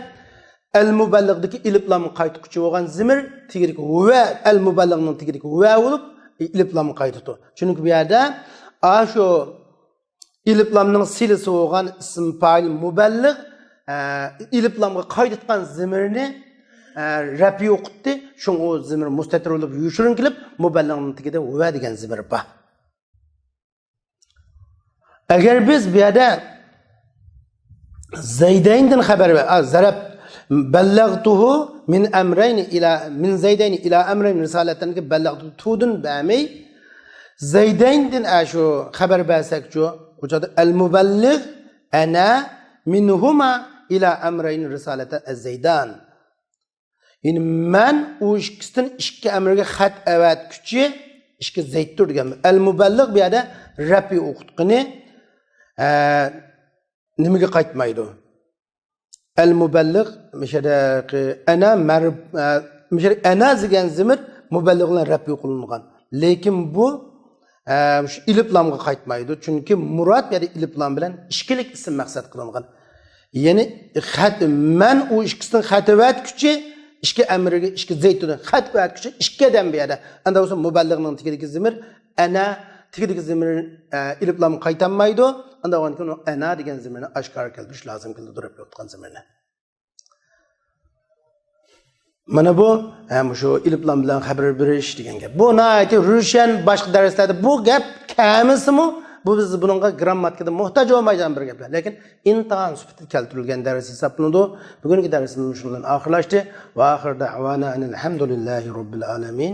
ئەل مۇبەللىغدىكى ئېلىپلامغا قايتقۇچى بولغان زىمىر تېگىدىكى ھۇۋە، ئەل مۇبەللىغنىڭ تېگىدىكى ھۇۋە بولۇپ، ئېلىپلامغا قايتىدۇ. چۈنكى بۇ يەردە ئاشۇ ئېلىپلامنىڭ سىلىسى بولغان ئىسم پائىل مۇبەللىغ، ئە، ئېلىپلامغا قايتىدىغان زىمىرنى، ئە، رەپئى ئوقۇتتى. شۇڭا ئۇ زىمىر مۇستەتىر بولۇپ يوشۇرۇن كېلىپ، مۇبەللىغنىڭ تېگىدە ھۇۋە دېگەن زىمىر بار. ئەگەر بىز بۇ يەردە زەيدەيندىن خەۋەر بەر-، ئا، زەرەپ، بەللەغتۇھۇ مىن ئەمرەينى ئىلە، مىن زەيدەينى ئىلە ئەمرەينى رىسالەتەنگە بەللەغتۇدىن بەرمەي، زەيدەيندىن، ئە، شۇ خەۋەر بەرسەكچۇ، ئۇ چاغدا ئەل مۇبەللىغ ئەنە مىنھۇما ئىلە ئەمرەينى رىسالەتەن ئەز زەيدان. يەنى مەن ئۇ ئىككىسىدىن ئىككى ئەمرگە خەت ئەۋەتكۈچى ئىككى زەيتتۇر دېگەن. ئەل مۇبەللىغ بۇ يەردە رەپئى ئوقۇتقىنى، ئە، نېمىگە قايتمايدۇ؟ ئەل مۇبەللىغ مۇشۇ يەردە ئەنە مەر-، ئە، مۇشۇ يەردە ئەنە دېگەن زىمىر مۇبەللىغ بىلەن رەپئى قىلىنغان. لېكىن بۇ ئە، شۇ ئېلىپلامغا قايتمايدۇ. چۈنكى مۇراد بۇ يەردە ئېلىپلام بىلەن ئىككىلىك ئىسىم مەقسەت قىلىنغان. يەنى خەت، مەن ئۇ ئىككىسىدىن خەت ئەۋەتكۈچى، ئىككى ئەمرگە، ئىككى زەيتۇدىن خەت ئەۋەتكۈچى ئىككى ئادەم بۇ يەردە. ئاندا بولسا مۇبەللىغنىڭ تېگىدىكى زىمىر ئەنە، تېگىدىكى زىمىر، ئە، ئېلىپلامغا قايتالمايدۇ. ئاندا ئۇنىڭ ئەنە دېگەن زىمىرنى ئاشكارا كەلتۈرۈش لازىم كېلىدۇ، رەپئى ئوقۇتقان زىمىرنى. مانا بۇ، ھە، مۇشۇ ئېلىپلام بىلەن خەۋەر بېرىش دېگەن گەپ. بۇ ناھايىتى روشەن، باشقا دەرسلەردە بۇ گەپ كەلمىسىمۇ، بۇ بىز بۇنىڭغا گىرامماتىكىدا موھتاج بولمايدىغان بىر گەپلەر. لېكىن ئىمتىھان سۈپىتىدە كەلتۈرۈلگەن دەرس ھېسابلىنىدۇ. بۈگۈنكى دەرسىمىز مۇشۇنىڭ بىلەن ئاخىرلاشتى. ۋە ئاخىر دەئۋانا ئەنىل ھەمدۇلىللاھى رەببىل ئالەمىن.